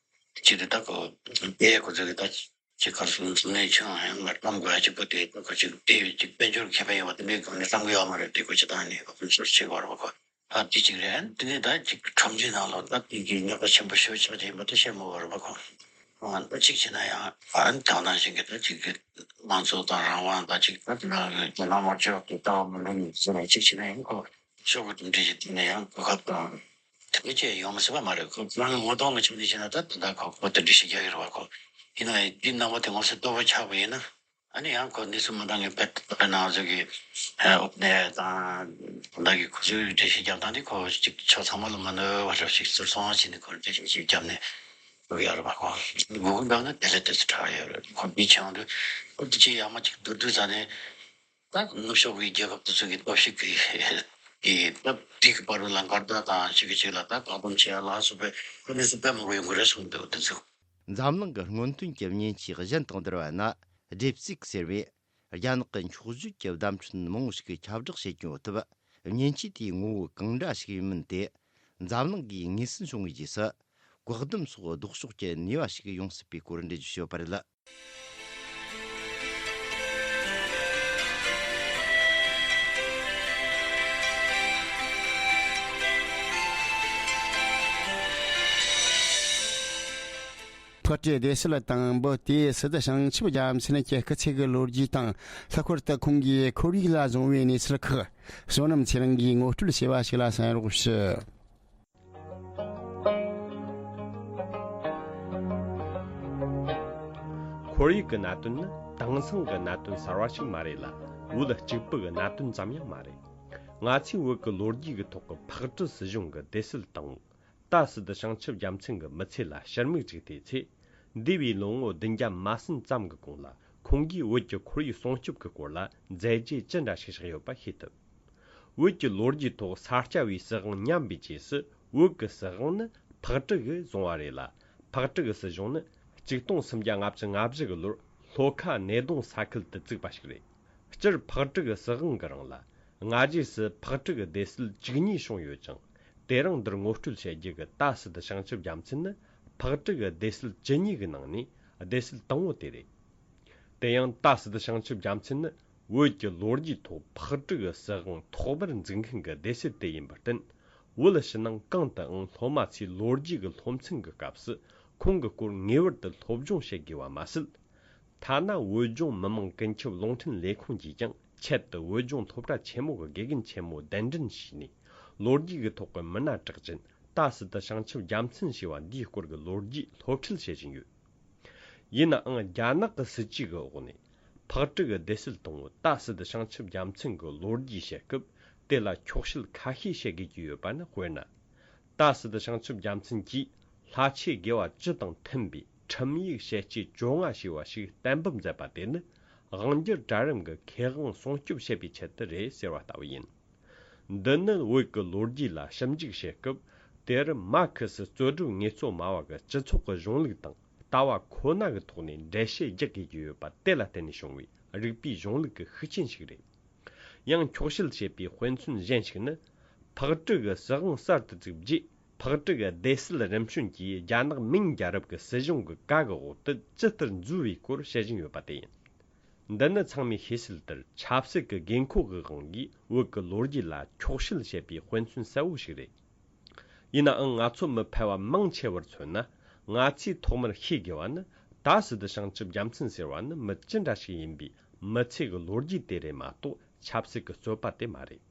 ཅི་དེ་ད་གོ་དེ་ཡས་གོ་ཚོད་ཀྱི་ད། ཅིག་གར་སོང་ཚུལ་ནས་ཁྱོད་ཡང་ང་གཏམ་དགོས་ཡ་གཅིག་པོ་དེ་ཁོ་ཅིག་དེ་ཅིག་དཔལ་འབྱོར་ཁེ་ཕན་ཡོད་པ་དེ་འདྲའི་སྒང་ནས་གཏམ་གི་ཡོད་མ་རེད། དེ་ཁོ་ཅིག་ད་ནས་ཨོ་པན་སོར་སི་བྱེད་དགོས་རེད་པ་ཁོ། ཨ་དེ་ཅིག་རེད། དེ་ནས་ད་ཅིག་ཁྲོམ་གཞུང་ནང་ལོགས་ད་དེ་གི་ཉོ་ཁ་ཆེན་པོ་ཞེ་པོ་ཆགས་ཀྱི་ཡིན་པ་དེ་བཤད་མི་དགོས་རེད་པ་ཁོ། ཨ་ད་གཅིག་བྱས་ན་ཡང་ཨ་ནི་དེང་སང་བཞིན་གྱི་ད་གཅིག་གི་དམངས་གཙོ་དང་རང་དབང་དང་གཅིག་ད་དེ་ན་རྒྱ་ནག་དམར་ཤོག་གི་ལྟ་བ་མི་འདྲ་ནི་ཟེར་ནས་གཅིག་བྱས་ན་ཡང་ཁོ་ཤོག་གི་གྲུབ་འབྲས་ཀྱི་སྟེང་ནས་ཡང་གོ་སྐབས་དང་དེ་འདྲ་ཅིག་ཡོང་མི་སྲིད་པ་མ་རེད། ཁོ་རང་ངོ་གདོང་ལ་ཆུ་འདི་བྱས་ན་ད་དེ་འདྲ་ཁོ་ཁོ་དེ་འདྲ་ཞིག་རྒྱག་གི་རེད་བ། ཁོ་ཡིན་ན་ཡང་དེའི་རྣམ་པ་དེ་ངོ་སོ་ལྟོ་བ་ཆགས་པ་ཡིན་ན། ཨ་ནི་ཡང་ཁོ་གནས་ཚུལ་མི་འདྲ་ངེས་པའི་ད་ནང་བཟོ་གི་ཨོ་ནས་དང་ད་གི་ཁོ་ཚོའི་འགྲེལ་བཤད་རྒྱབ་སྟངས་དེ་ཁོ་ཅིག་ཕྱོགས་ཚང་མ་ལ་མ་གནོད་པ་རེ་ཞིག་ཟུར་སོང་བྱས་ནས་ཁོ་འགྲེལ་བཤད་རྒྱབ་ནས་འགྲོ་ཡ་རེད་པ། ཁོ་སྒུག་གི་འདུག་ན་དེ་ལས་དེ་ཚོ་དྲག་ཡོད་རེད། ཁོ་འདི་ཆེན་དུ་ཁོ་འདི་ཆེ་ཡག་མ་ཅིག་བསྡུར་དུས་ཙ་ནས་ད་ནུབ་ཕྱོགས་ཀྱི་རྒྱལ་ཁབ་དེ་ཚོ་གི་སྟོབས་ཤུགས་ཀྱི་གི་སྟབས་དེ་གི་བར་ལ་འགལ་ཟླ་དང་གཅིག་གིས་གཅིག་ལ་ད་བཀག་སྡོམ་བྱེད་ཡ་ལ་སོགས་པའི་ཁོ་གནས་ཚུལ་དཔེ་མང་པོ་ཡོང་གི་རེད་གསུངས་འདུག་དེ་ཚོ། འཛམ་གླིང་གི་སྔོན་ཐོན་གྱི་མཉེན་ཆས་གཞན་དང་བསྡུར་བ་ན། ཌིབ་སིག་ཟེར་བས་རྒྱ་ནག་གི་འཁྱོག་བརྗོད་ཀྱི་བརྡ་འཕྲིན་མང་བོ་ཞིག་ཁྱབ་བསྒྲགས་བྱེད་ཀྱི་ཡོད་སྟབས། མཉེན་ཆས་དེའི་ངོ་བོ་གང་འདྲ་ཞིག་ཡིན་མིན་དེ་འཛམ་གླིང་གིས་ངོས་ཟིན་བྱུང་བའི་རྗེས་སུ། བཀག་སྡོམ་སོགས་ལྡོག་ཕྱོགས་ཀྱི་ནུས་པ་ཞིག་ཡོང་སྲིད་པའི་སྐོར་འགྲེལ་བརྗོད་ཞུས་པ་རེད། ཕག་གྲུའི་སྡེ་སྲིད་དང་བོད་དེའི་སི་ཏུ་བྱང་ཆུབ་རྒྱལ་མཚན་གྱི་སྐུ་ཚེ་གི་ལོ་རྒྱུས་དང་། ལྷག་པར་དུ་ཁོང་གིས་ཁོར་ཡུག་ལ་བཟུང་བའི་གནས་ཚུལ་ཁག་བསོད་ནམས་ཚེ་རིང་གིས་ངོ་སྤྲོད་བྱས་པ་ཞིག་ལ་གསན་རོགས་ཞུ། ཁོར་ཡུག་གི་གནད་དོན་ནི་དེང་སང་གི་གནད་དོན་གསར་བ་ཞིག་མ་རེད་ལ། བོད་གཅིག་པུ་གི་གནད་དོན་ཙམ་ཡང་མ་རེད། ང་ཚོས་བོད་ཀྱི་ལོ་རྒྱུས་ཀྱི་ཐོག་གི་ཕག་གྲུ་སྲིད་གཞུང་གི་སྡེ་སྲིད་དང་པོ། ད་སི་ཏུ་བྱང་ཆུབ་རྒྱལ་མཚན་གྱི་མི་ཚེ་ལ་ཕྱིར་མིག་ཅིག་བལྟས་ཚེ། འདས་པའི་ལོ་ངོ་བདུན་བརྒྱ་མ་ཟིན་ཙམ་གྱི་གོང་ལ་ཁོང་གིས་བོད་ཀྱི་ཁོར་ཡུག་སྲུང་སྐྱོབ་ཀྱི་སྐོར་ལ་མཛད་རྗེས་ཅི་འདྲ་ཞིག་བཞག་ཡོད་པ་ཤེས་ཐུབ། བོད་ཀྱི་ལོ་རྒྱུས་ཐོག་ས་སྐྱ་པའི་སྲིད་དབང་ཉམས་པའི་རྗེས་སུ་བོད་ཀྱི་སྲིད་དབང་ནི་ཕག་གྲུ་གིས་བཟུང་བ་རེད་ལ། ཕག་གྲུ་གི་སྲིད་གཞུང་ནི་ཆིག་སྟོང་སུམ་བརྒྱ་ལྔ་བཅུ་ང་བཞི་གི་ལོར་ལྷོ་ཁ་སྣེ་གདོང་ས་ཁུལ་དུ་བཙུགས་པ་ཞིག་རེད། སྤྱིར་ཕག་གྲུ་གི་སྲིད་དབང་གི་རིང་ལ་སྔ་རྗེས་སུ་ཕག་གྲུ་གི་སྡེ་སྲིད་བཅུ་གཉིས་བྱུང་ཡོད་ཅིང་། དེ་རིང་འདིར་ངོ་སྤྲོད་བྱེད་རྒྱུ་གི་ད་སི་ཏུ་བྱང་ཆུབ་རྒྱལ་མཚན་ནི་ཕག་གྲུ་གི་སྡེ་སྲིད་བཅུ་གཉིས་ཀྱི་ནང་ནས་སྡེ་སྲིད་དང་པོ་དེ་རེད། དེ་ཡང་ད་སི་ཏུ་བྱང་ཆུབ་རྒྱལ་མཚན་ནི་བོད་ཀྱི་ལོ་རྒྱུས་ཐོག་ཕག་གྲུ་གི་སྲིད་དབང་ཐོག་མར་འཛུགས་མཁན་གྱི་སྡེ་སྲིད་དེ་ཡིན་པར་བརྟེན། བོད་ཕྱི་ནང་གང་དུའང་སློབ་མ་ཚོའི་ལོ་རྒྱུས་ཀྱི་སློབ་ཚན་གྱི་སྐབས་སུ་ཁོང་གི་སྐོར་ངེས་པར་དུ་སློབ་སྦྱོང་བྱེད་དགོས་པ་མ་ཟད། ཐ་ན་བོད་ལྗོངས་མི་དམངས་ཀུན་ཁྱབ་རླུང་འཕྲིན་ལས་ཁུངས་ཀྱིས་ཀྱང་ཆེད་དུ་བོད་ལྗོངས་སློབ་གྲྭ་ཆེན་མོ་གི་དགེ་རྒན་ཆེན་མོ་གདན་འདྲེན་བྱས་ནས། ལོ་རྒྱུས་ཀྱི་ཐོག་གི་མི་སྣ་གྲགས་ཅན་ད་སི་ཏུ་བྱང་ཆུབ་རྒྱལ་མཚན་ཞེས་པ་འདིའི་སྐོར་གྱི་ལོ་རྒྱུས་སློབ་ཁྲིད་བྱེད་བཞིན་ཡོད། ཡིན་ནའང་རྒྱ་ནག་གི་སྲིད་ཇུས་ཀྱི་འོག་ནས་ཕག་གྲུ་གི་སྡེ་སྲིད་དང་པོ་ད་སི་ཏུ་བྱང་ཆུབ་རྒྱལ་མཚན་གྱི་ལོ་རྒྱུས་བཤད་སྐབས་དེ་ལ་འཁྱོག་བཤད་ཁ་ཤས་བཤད་དགོས་ཀྱི་ཡོད་པ་ནི་དཔེར་ན། ད་སི་ཏུ་བྱང་ཆུབ་རྒྱལ་མཚན་གྱིས་ལྷ་ཆོས་དགེ་བ་བཅུ་དང་མཐུན་པའི་ཁྲིམས་ཡིག་ཞལ་ལྕེ་བཅོ་ལྔ་ཞེས་པ་ཞིག་གཏན་འབེབས་མཛད་པ་དེ་ནི་དབང་སྒྱུར་གྲལ་རིམ་གྱི་ཁེ་དབང་སྲུང་སྐྱོབ་བྱེད་པའི་ཆེད་དུ་རེད་ཟེར་བ་ལྟ་བུ་ཡིན། འདི་ནི་བོད་ཀྱི་ལོ་རྒྱུས་ལ་ཞིབ་འཇུག་བྱེད་སྐབས་དེར་མར་ཁེ་སི་རྩོད་སྒྲུབ་ངལ་རྩོལ་སྨྲ་བ་གི་སྤྱི་ཚོགས་ཀྱི་གཞུང་ལུགས་དང་ལྟ་བ་ཁོ་ན་གི་ཐོག་ནས་འགྲེལ་བཤད་རྒྱག་དགོས་ཀྱི་ཡོད་པ་དེ་ལ་བརྟེན་ནས་བྱུང་བའི་རིགས་པའི་གཞུང་ལུགས་ཀྱི་ཤུགས་རྐྱེན་ཞིག་རེད། ཡང་འཁྱོག་བཤད་བྱེད་པའི་དཔེ་མཚོན་གཞན་ཞིག་ནི། ཕག་གྲུ་གི་སྲིད་དབང་གསར་དུ་བཙུགས་རྗེས་ཕག་གྲུ་གི་སྡེ་སྲིད་རིམ་བྱོན་གྱིས་རྒྱ་ནག་མིང་རྒྱལ་རབས་ཀྱི་སྲིད་གཞུང་གི་བཀའ་གི་འོག་ཏུ་ཇི་ལྟར་འཛུལ་བའི་སྐོར་བཤད་བཞིན་ཡོད་པ་དེ་ཡིན། འདི་ནི་ཚང་མས་ཤེས་གསལ་ལྟར་ཆབ་སྲིད་ཀྱི་དགོས་མཁོ་གི་དབང་གིས་བོད་ཀྱི་ལོ་རྒྱུས་ལ་འཁྱོག་བཤད་བྱེད་པའི་དཔེ་མཚོན་གསལ་བོ་ཞིག་རེད། ཡིན་ནའང་ང་ཚོ་མི་ཕལ་བ་མང་ཆེ་བར་མཚོན་ན། ང་ཚོས་ཐོག་མར་ཤེས་དགོས་པ་ནི་ད་སི་ཏུ་བྱང་ཆུབ་རྒྱལ་མཚན་ཟེར་བ་ནི་མི་ཅི་འདྲ་ཞིག་ཡིན་པའི་མི་ཚེ་གི་ལོ་རྒྱུས་དེ་རེད་མ་གཏོགས་ཆབ་སྲིད་ཀྱི་རྩོད་པ་དེ་མ་རེད།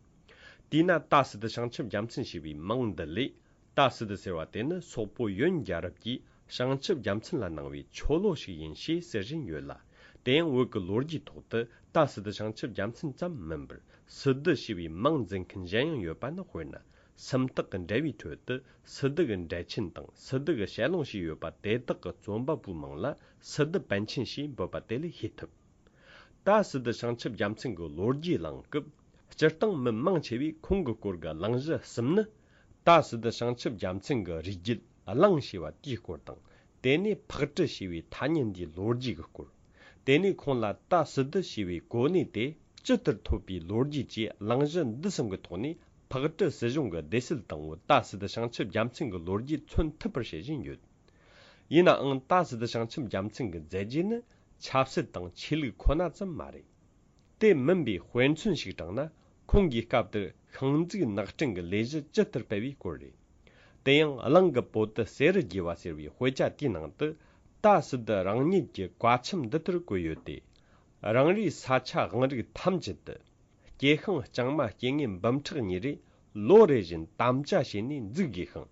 དེས་ན་ད་སི་ཏུ་བྱང་ཆུབ་རྒྱལ་མཚན་ཞེས་པའི་མིང་འདི་ལས། ད་སི་ཏུ་ཟེར་བ་དེ་ནི་སོག་པོ་ཡོན་རྒྱལ་རབས་ཀྱིས་བྱང་ཆུབ་རྒྱལ་མཚན་ལ་གནང་བའི་ཆོ་ལོ་ཞིག་ཡིན་ཞེས་ཟེར་བཞིན་ཡོད་ལ། དེ་ཡང་བོད་ཀྱི་ལོ་རྒྱུས་ཐོག་ཏུ་ད་སི་ཏུ་བྱང་ཆུབ་རྒྱལ་མཚན་ཙམ་མིན་པར་སི་ཏུ་ཞེས་པའི་མིང་འཛིན་མཁན་གཞན་ཡང་ཡོད་པ་ནི་དཔེར་ན། སུམ་རྟགས་ཀྱི་འགྲེལ་བའི་ཁྲོད་དུ་སི་ཏུ་གི་འགྲེལ་ཆེན་དང་སི་ཏུ་གི་ཞལ་ལུང་ཞེས་ཡོད་པ་དེ་དག་གི་རྩོམ་པ་པོའི་མིང་ལ་སི་ཏུ་པཎ་ཆེན་ཞེས་འབོད་པ་དེ་ལས་ཤེས་ཐུབ། ད་སི་ཏུ་བྱང་ཆུབ་རྒྱལ་མཚན་གྱི་ལོ་རྒྱུས་གླེང་སྐབས། སྤྱིར་བཏང་མི་མང་ཆེ་བས་ཁོང་གི་སྐོར་གྱི་གླེང་གཞི་གསུམ་ནི། ད་སི་ཏུ་བྱང་ཆུབ་རྒྱལ་མཚན་གྱི་རིགས་རྒྱུད་གླེང་ཞེས་པ་དེའི་སྐོར་དང་། དེ་ནས་ཕག་གྲུ་ཞེས་པའི་ཐ་སྙད་འདིའི་ལོ་རྒྱུས་ཀྱི་སྐོར། དེ་ནས་ཁོང་ལ་ད་སི་ཏུ་ཞེས་པའི་གོ་གནས་དེ་ཇི་ལྟར་ཐོབ་པའི་ལོ་རྒྱུས་བཅས་གླེང་གཞི་འདི་གསུམ་གྱི་ཐོག་ནས་ཕག་གྲུ་སྲིད་གཞུང་གི་སྡེ་སྲིད་དང་པོ་ད་སི་ཏུ་བྱང་ཆུབ་རྒྱལ་མཚན་གྱི་ལོ་རྒྱུས་མཚོན་ཐུབ་པར་བྱེད་བཞིན་ཡོད། ཡིན་ནའང་ད་སི་ཏུ་བྱང་ཆུབ་རྒྱལ་མཚན་གྱི་མཛད་རྗེས་ནི་ཆབ་སྲིད་དང་ཆོས་ལུགས་ཁོ་ན་ཙམ་མ་རེད། དེ་མིན་པའི་དཔེ་མཚོན་ཞིག་དྲངས་ན། ཁོང་གིས་སྐབས་དེར་ཤིང་འཛུགས་ནགས་སྐྲུན་གྱི་ལས་གཞི་ཇི་ལྟར་སྤེལ་བའི་སྐོར་རེད། དེ་ཡང་གླིང་གི་བོད་དུ་གསེར་རི་རྒྱས་པ་ཟེར་བའི་དཔེ་ཆ་དེའི་ནང་དུ། ད་ ཏཱ་སི་ཏུ་རང་ཉིད་ཀྱི་བཀའ་ཆེམས་འདི་ལྟར་བཀོད་ཡོད་དེ། རང་རེའི་ས་ཆ་དབང་རིགས་ཐམས་ཅད་དུ། སྐྱེ་ཤིང་ལྕང་མ་སྐྱེ་དངོས་འབུམ་ཕྲག་གཉིས་རེ་ལོ་རེ་བཞིན་དམ་བཅའ་བྱས་ནས་འཛུགས་དགོས་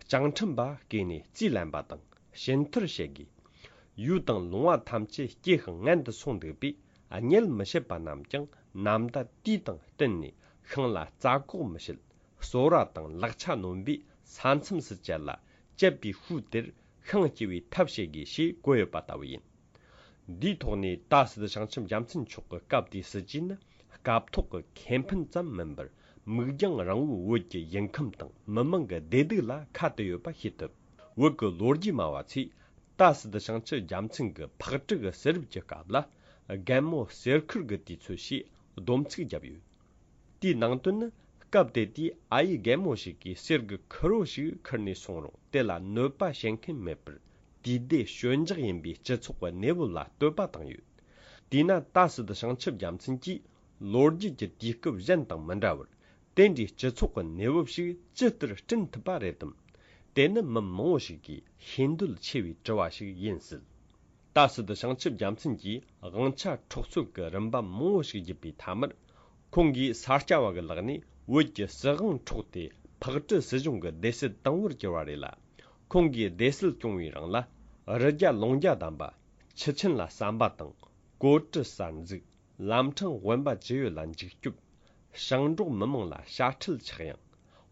ཤིང་། ལྕང་ཕྲན་པ་བསྐོས་ནས་རྩིས་ལེན་པ་དང་ཕྱིར་འཐུར་བྱེད་དགོས། ཡུལ་དང་ལུང་བ་ཐམས་ཅད་སྐྱེ་ཤིང་མངལ་དུ་སོང་འདུག་པས། གཉེད་མི་བྱེད་པ་རྣམས་ཀྱང་ནམ་ཟླ་དུས་དང་བསྟུན་ནས་ཤིང་ལ་རྩྭ་སྐོགས་མི་བྱེད། གསོལ་ར་དང་ལག་ཆ་ནོན་པས་ས་མཚམས་སུ་བཅད་ལ། བཅད་པའི་ཤུལ་དེར་ཤིང་སྐྱེ་བའི་ཐབས་བྱེད་དགོས་ཞེས་བཀོད་ཡོད་པ་ལྟ་བུ་ཡིན། འདིའི་ཐོག་ནས་ཏཱ་སི་ཏུ་བྱང་ཆུབ་རྒྱལ་མཚན་མཆོག་གི་སྐབས་དེའི་སྲིད་ཇུས་ནི། སྐབས་ཐོག་གི་ཁེ་ཕན་ཙམ་མིན་པར། མིག་རྒྱང་རིང་བོའི་བོད་ཀྱི་ཡུལ་ཁམས་དང་མི་དམངས་ཀྱི་བདེ་སྡུག་ལ་ཁ་གཏད་ཡོད་པ་ཤེས་ཐུབ། བོད་ཀྱི་ལོ་རྒྱུས་སྨྲ་བ་ཚོས། ཏཱ་སི་ཏུ་བྱང་ཆུབ་རྒྱལ་མཚན་གྱི་ཕག་གྲུ་གི་གསེར་རུབ་ཀྱི་སྐབས་ལ། རྒན་མོ་གསེར་ཁུར་གྱི་དུས་ཚོད་ཞེས་སྡོམ་ཚིག་བརྒྱབ་ཡོད། དེའི་ནང་དོན་ནི། སྐབས་དེ་དུས་ཨ་ཡེ་རྒན་མོ་ཞིག་གིས་གསེར་གྱི་ཁུར་བོ་ཞིག་ཁུར་ནས་སོང་རུང་། དེ་ལ་གནོད་པ་བྱེད་མཁན་མེད་པར། དུས་བདེ་ཞོད་འཇགས་ཡིན་པའི་སྤྱི་ཚོགས་ཀྱི་གནས་བབ་ལ་བསྟོད་པ་བཏང་ཡོད། དེས་ན་ཏཱ་སི་ཏུ་བྱང་ཆུབ་རྒྱལ་མཚན་གྱིས། ལོ་རྒྱུས་ཀྱི་དུས་སྐབས་གཞན་དང་མི་འདྲ་བར། དེ་འདྲའི་སྤྱི་ཚོགས་ཀྱི་གནས་བབ་ཞིག་ཇི་ལྟར་བསྐྲུན་ཐུབ་པ་རེད་དམ། དེ་ནི་མི་མང་བོ་ཞིག་གིས་ཤེས་འདོད་ཆེ་བའི་དྲི་བ་ཞིག་ཡིན་སྲིད། ཏཱ་སི་ཏུ་བྱང་ཆུབ་རྒྱལ་མཚན་གྱིས་དབང་ཆ་འཕྲོག་རྩོད་ཀྱི་རིམ་པ་མང་བོ་ཞིག་བརྒྱུད་པའི་མཐའ་མར། ཁོང་གིས་ས་སྐྱ་བ་གི་ལག་ནས་བོད་ཀྱི་སྲིད་དབང་འཕྲོག་སྟེ། ཕག་གྲུ་སྲིད་གཞུང་གི་སྡེ་སྲིད་དང་བོར་གྱུར་བ་རེད་ལ། ཁོང་གིས་སྡེ་སྲིད་སྐྱོང་བའི་རིང་ལ། རི་རྒྱ་ལུང་རྒྱ་བསྡམས་པ། ཆུ་ཆེན་ལ་ཟམ་པ་དང་། གོ་གྲུ་གསར་འཛུགས། ལམ་འཕྲང་དབེན་པ་ཅི་ཡོད་ལ་འཇིགས་སྐྱོབ། ཞིང་འབྲོག་མི་དམངས་ལ་དཔྱ་ཁྲལ་ཆག་ཡང་།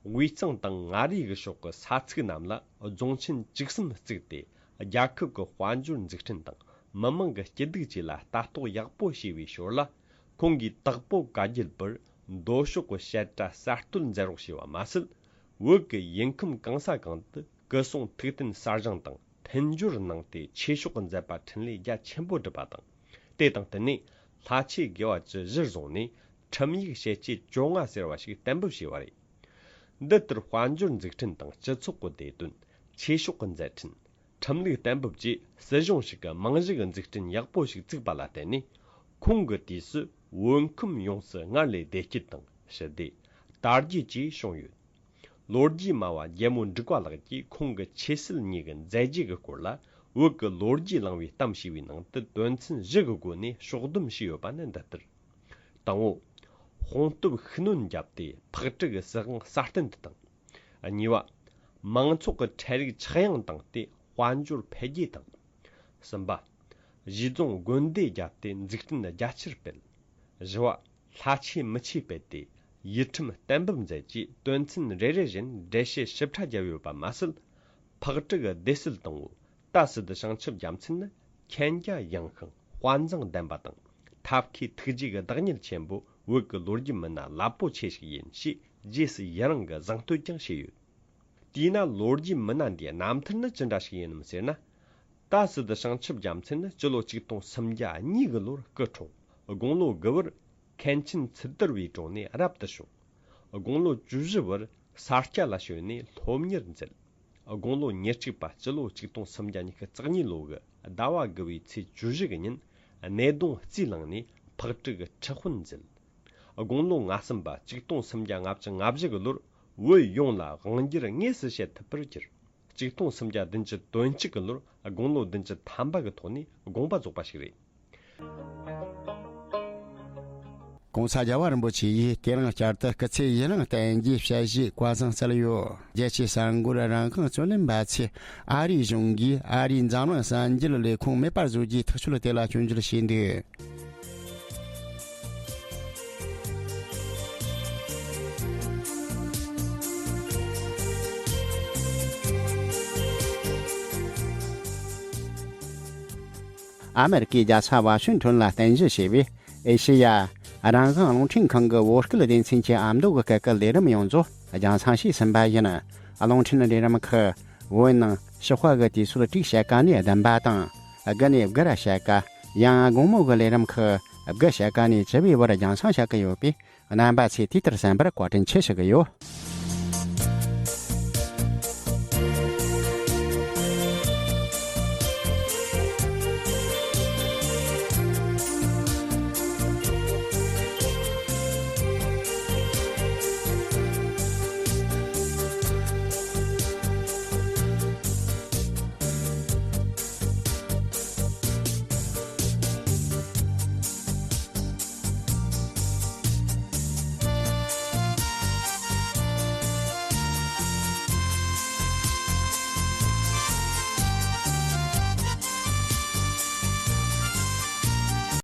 དབུས་གཙང་དང་མངའ་རིས་ཀྱི་ཕྱོགས་ཀྱི་ས་ཚིགས་རྣམས་ལ་རྫོང་ཆེན་བཅུ་གསུམ་བཙུགས་ཏེ། རྒྱལ་ཁབ་ཀྱི་དཔལ་འབྱོར་འཛུགས་སྐྲུན་དང་མི་དམངས་ཀྱི་སྐྱིད་སྡུག་བཅས་ལ་ལྟ་རྟོག་ཡག་པོ་བྱས་པའི་ཞོར་ལ། ཁོང་གིས་དྭགས་པོ་བཀའ་བརྒྱུད་པར་མདོ་ཕྱོགས་ཀྱི་བཤད་གྲྭ་གསར་གཏོད་མཛད་རོགས་བྱས་པ་མ་ཟད། བོད་ཀྱི་ཡུལ་ཁམས་གང་ས་གང་དུ་སྐུ་སྲུང་ཐུགས་རྟེན་གསར་བཞེངས་དང་། མཐུན་སྦྱོར་གནང་སྟེ་ཆོས་ཕྱོགས་ཀྱི་མཛད་པ་འཕྲིན་ལས་རྒྱ་ཆེན་པོ་བསྒྲུབས་པ་དང་། དེ་དང་བསྟུན་ནས་ལྷ་ཆོས་དགེ་བ་བཅུ་གཞིར་བཟུང་ནས་ཁྲིམས་ཡིག་ཞེ་བཅུ་བཅོ་ལྔ་ཟེར་བ་ཞིག་གཏན་འབེབས་བྱས་པ་རེད། འདི་ལྟར་དཔལ་འབྱོར་འཛུགས་སྐྲུན་དང་སྤྱི་ཚོགས་ཀྱི་བདེ་དོན། ཆོས་ཕྱོགས་ཀྱི་མཛད་འཕྲིན། ཁྲིམས་ལུགས་གཏན་འབེབས་བཅས་སྲིད་གཞུང་ཞིག་གི་རྨང་གཞི་གི་འཛུགས་སྐྲུན་ཡག་པོ་ཞིག་བཙུགས་པ་ལ་བརྟེན་ནས། ཁོང་གི་དུས་སུ་བོད་ཁམས་ཡོངས་སུ་སྔར་ལས་བདེ་སྐྱིད་དང་ཞི་བདེ། དར་རྒྱས་བཅས་བྱུང་ཡོད། ལོ་རྒྱུས་སྨྲ་བ་རྒྱལ་མོ་འབྲུག་པ་ལགས་ཀྱིས་ཁོང་གི་ཆོས་སྲིད་གཉིས་ཀྱི་མཛད་རྗེས་ཀྱི་སྐོར་ལ། བོད་ཀྱི་ལོ་རྒྱུས་གླེང་བའི་གཏམ་ཞེས་པའི་ནང་དུ་དོན་ཚན་བཞི་གི་སྒོ་ནས་ཕྱོགས་བསྡོམས་བྱས་ཡོད་པ་ནི་འདི་ལྟར། དང་པོ། དཔུང་སྟོབས་ཤུགས་སྣོན་བརྒྱབ་སྟེ་ཕག་གྲུ་གི་སྲིད་དབང་སྲ་བརྟན་དུ་བཏང་། གཉིས་པ། མང་ཚོགས་ཀྱི་ཁྲལ་རིག་ཆག་ཡང་བཏང་སྟེ་དཔལ་འབྱོར་འཕེལ་རྒྱས་བཏང་། གསུམ་པ། གཞིས་རྫོང་དགོན་སྡེ་བརྒྱབ་སྟེ་འཛུགས་སྐྲུན་རྒྱ་ཆེར་སྤེལ། བཞི་བ། ལྷ་ཆོས་མི་ཆོས་སྤེལ་ཏེ་ཡུལ་ཁྲིམས་གཏན་འབེབས་མཛད་ཀྱི་དོན་ཚན་རེ་རེ་བཞིན་འགྲེལ་བཤད་ཞིབ་ཕྲ་བརྒྱབ་ཡོད་པ་མ་ཟད། ཕག་གྲུ་གི་སྡེ་སྲིད་དང་པོ་ཏཱ་སི་ཏུ་བྱང་ཆུབ་རྒྱལ་མཚན་ནི་མཁྱེན་རྒྱ་ཡངས་ཤིང་དཔའ་མཛངས་ལྡན་པ་དང་ཐབས་མཁས་ཐུགས་རྗེ་གི་བདག་ཉིད་ཆེན་པོ་བོད་ཀྱི་ལོ་རྒྱུས་མི་སྣ་རླབས་པོ་ཆེ་ཞིག་ཡིན་ཞེས་རྗེས་སུ་ཡི་རང་གི་གཟེངས་བསྟོད་ཀྱང་བྱས་ཡོད། དེས་ན་ལོ་རྒྱུས་མི་སྣ་འདིའི་རྣམ་ཐར་ནི་ཅི་འདྲ་ཞིག་ཡིན་ནམ་ཟེར་ན། ཏཱ་སི་ཏུ་བྱང་ཆུབ་རྒྱལ་མཚན་ནི་སྤྱི་ལོ་ཆིག་སྟོང་སུམ་བརྒྱ་གཉིས་ཀྱི་ལོར་སྐུ་འཁྲུངས། དགུང་ལོ་དགུ་བར་མཁན་ཆེན་ཚུལ་དར་བའི་དྲུང་ནས་རབ་ཏུ་བྱུང་། དགུང་ལོ་བཅུ་བཞི་བར་ས་སྐྱ་ལ་བྱོན་ནས་སློབ་གཉེར་མཛད། དགུང་ལོ་ཉེར་གཅིག་པ་སྤྱི་ལོ་ཆིག་སྟོང་སུམ་བརྒྱ་ཉི་ཤུ་རྩ་གཉིས་ལོ་གི་ཟླ་བ་དགུ་བའི་ཚེས་བཅུ་བཞི་གི་ཉིན་ནེ་ལྡོང་རྩིས་བླངས་ནས་ཕག་གྲུ་གི་ཁྲི་དཔོན་མཛད། དགུང་ལོ་ང་གསུམ་པ་ཆིག་སྟོང་སུམ་བརྒྱ་ལྔ་བཅུ་ང་བཞི་གི་ལོར་བོད་ཡོངས་ལ་དབང་སྒྱུར་དངོས་སུ་བྱེད་ཐུབ་པར་གྱུར། ཆིག་སྟོང་སུམ་བརྒྱ་བདུན་ཅུ་དོན་གཅིག་གི་ལོར་དགུང་ལོ་བདུན་ཅུ་ཐམ་པ་གི་ཐོག་ནས་དགོངས་པ་རྫོགས་པ་ཞིག་རེད། ༸གོང་ས་རྒྱལ་བ་རིན་པོ་ཆེ་ཡིས་དེ་རིང་བསྐྱར་དུ་སྐུ་ཚེ་ཡུན་རིང་བརྟན་རྒྱས་ཞལ་བཞེས་བཀའ་བཟང་སྩལ་ཡོད། རྒྱལ་སྤྱིའི་གསར་འགོད་རང་དབང་རྩོད་ལེན་པ་ཚོས་ཨ་རིའི་གཞུང་གིས་ཨ་རིའི་འཛམ་གླིང་གསར་འགྱུར་ལས་ཁུངས་མེད་པར་བཟོ་རྒྱུའི་ཐག་གཅོད་དེ་ལ་སྐྱོན་བརྗོད་བྱས་འདུག་ཨ་མེ་རི་ཀའི་རྒྱལ་ས་ཝ་ཤིང་ཊོན་ལ་རྟེན་གཞི་བྱས་པའི་ཨེ་ཤེ་ཡ་རང་དབང་རླུང་འཕྲིན་ཁང་གི་བོད་སྐད་སྡེ་ཚན་གྱི་ཨ་མདོ་གི་སྐད་ཀྱི་ལས་རིམ་ཡོངས་རྫོགས་རྒྱང་སྲིང་བྱས་ཟིན་པ་ཡིན། རླུང་འཕྲིན་ལས་རིམ་ཁག་བོད་ནང་ཞོགས་པ་གི་དུས་ཚོད་དྲུག་ཕྱེད་ཀ་ནས་བདུན་པ་དང་། དགུ་ནས་དགུ་ར་ཕྱེད་ཀ། ཡང་དགོང་མོ་གི་ལས་རིམ་ཁག་དགུ་ཕྱེད་ཀ་ནས་བཅུ་པའི་བར་རྒྱང་སྲིང་བྱེད་ཀྱི་ཡོད་པས། རྣམ་པ་ཚོས་དུས་ལྟར་གསན་པར་བཀའ་དྲིན་ཆེ་ཞུ་གི་ཡོད།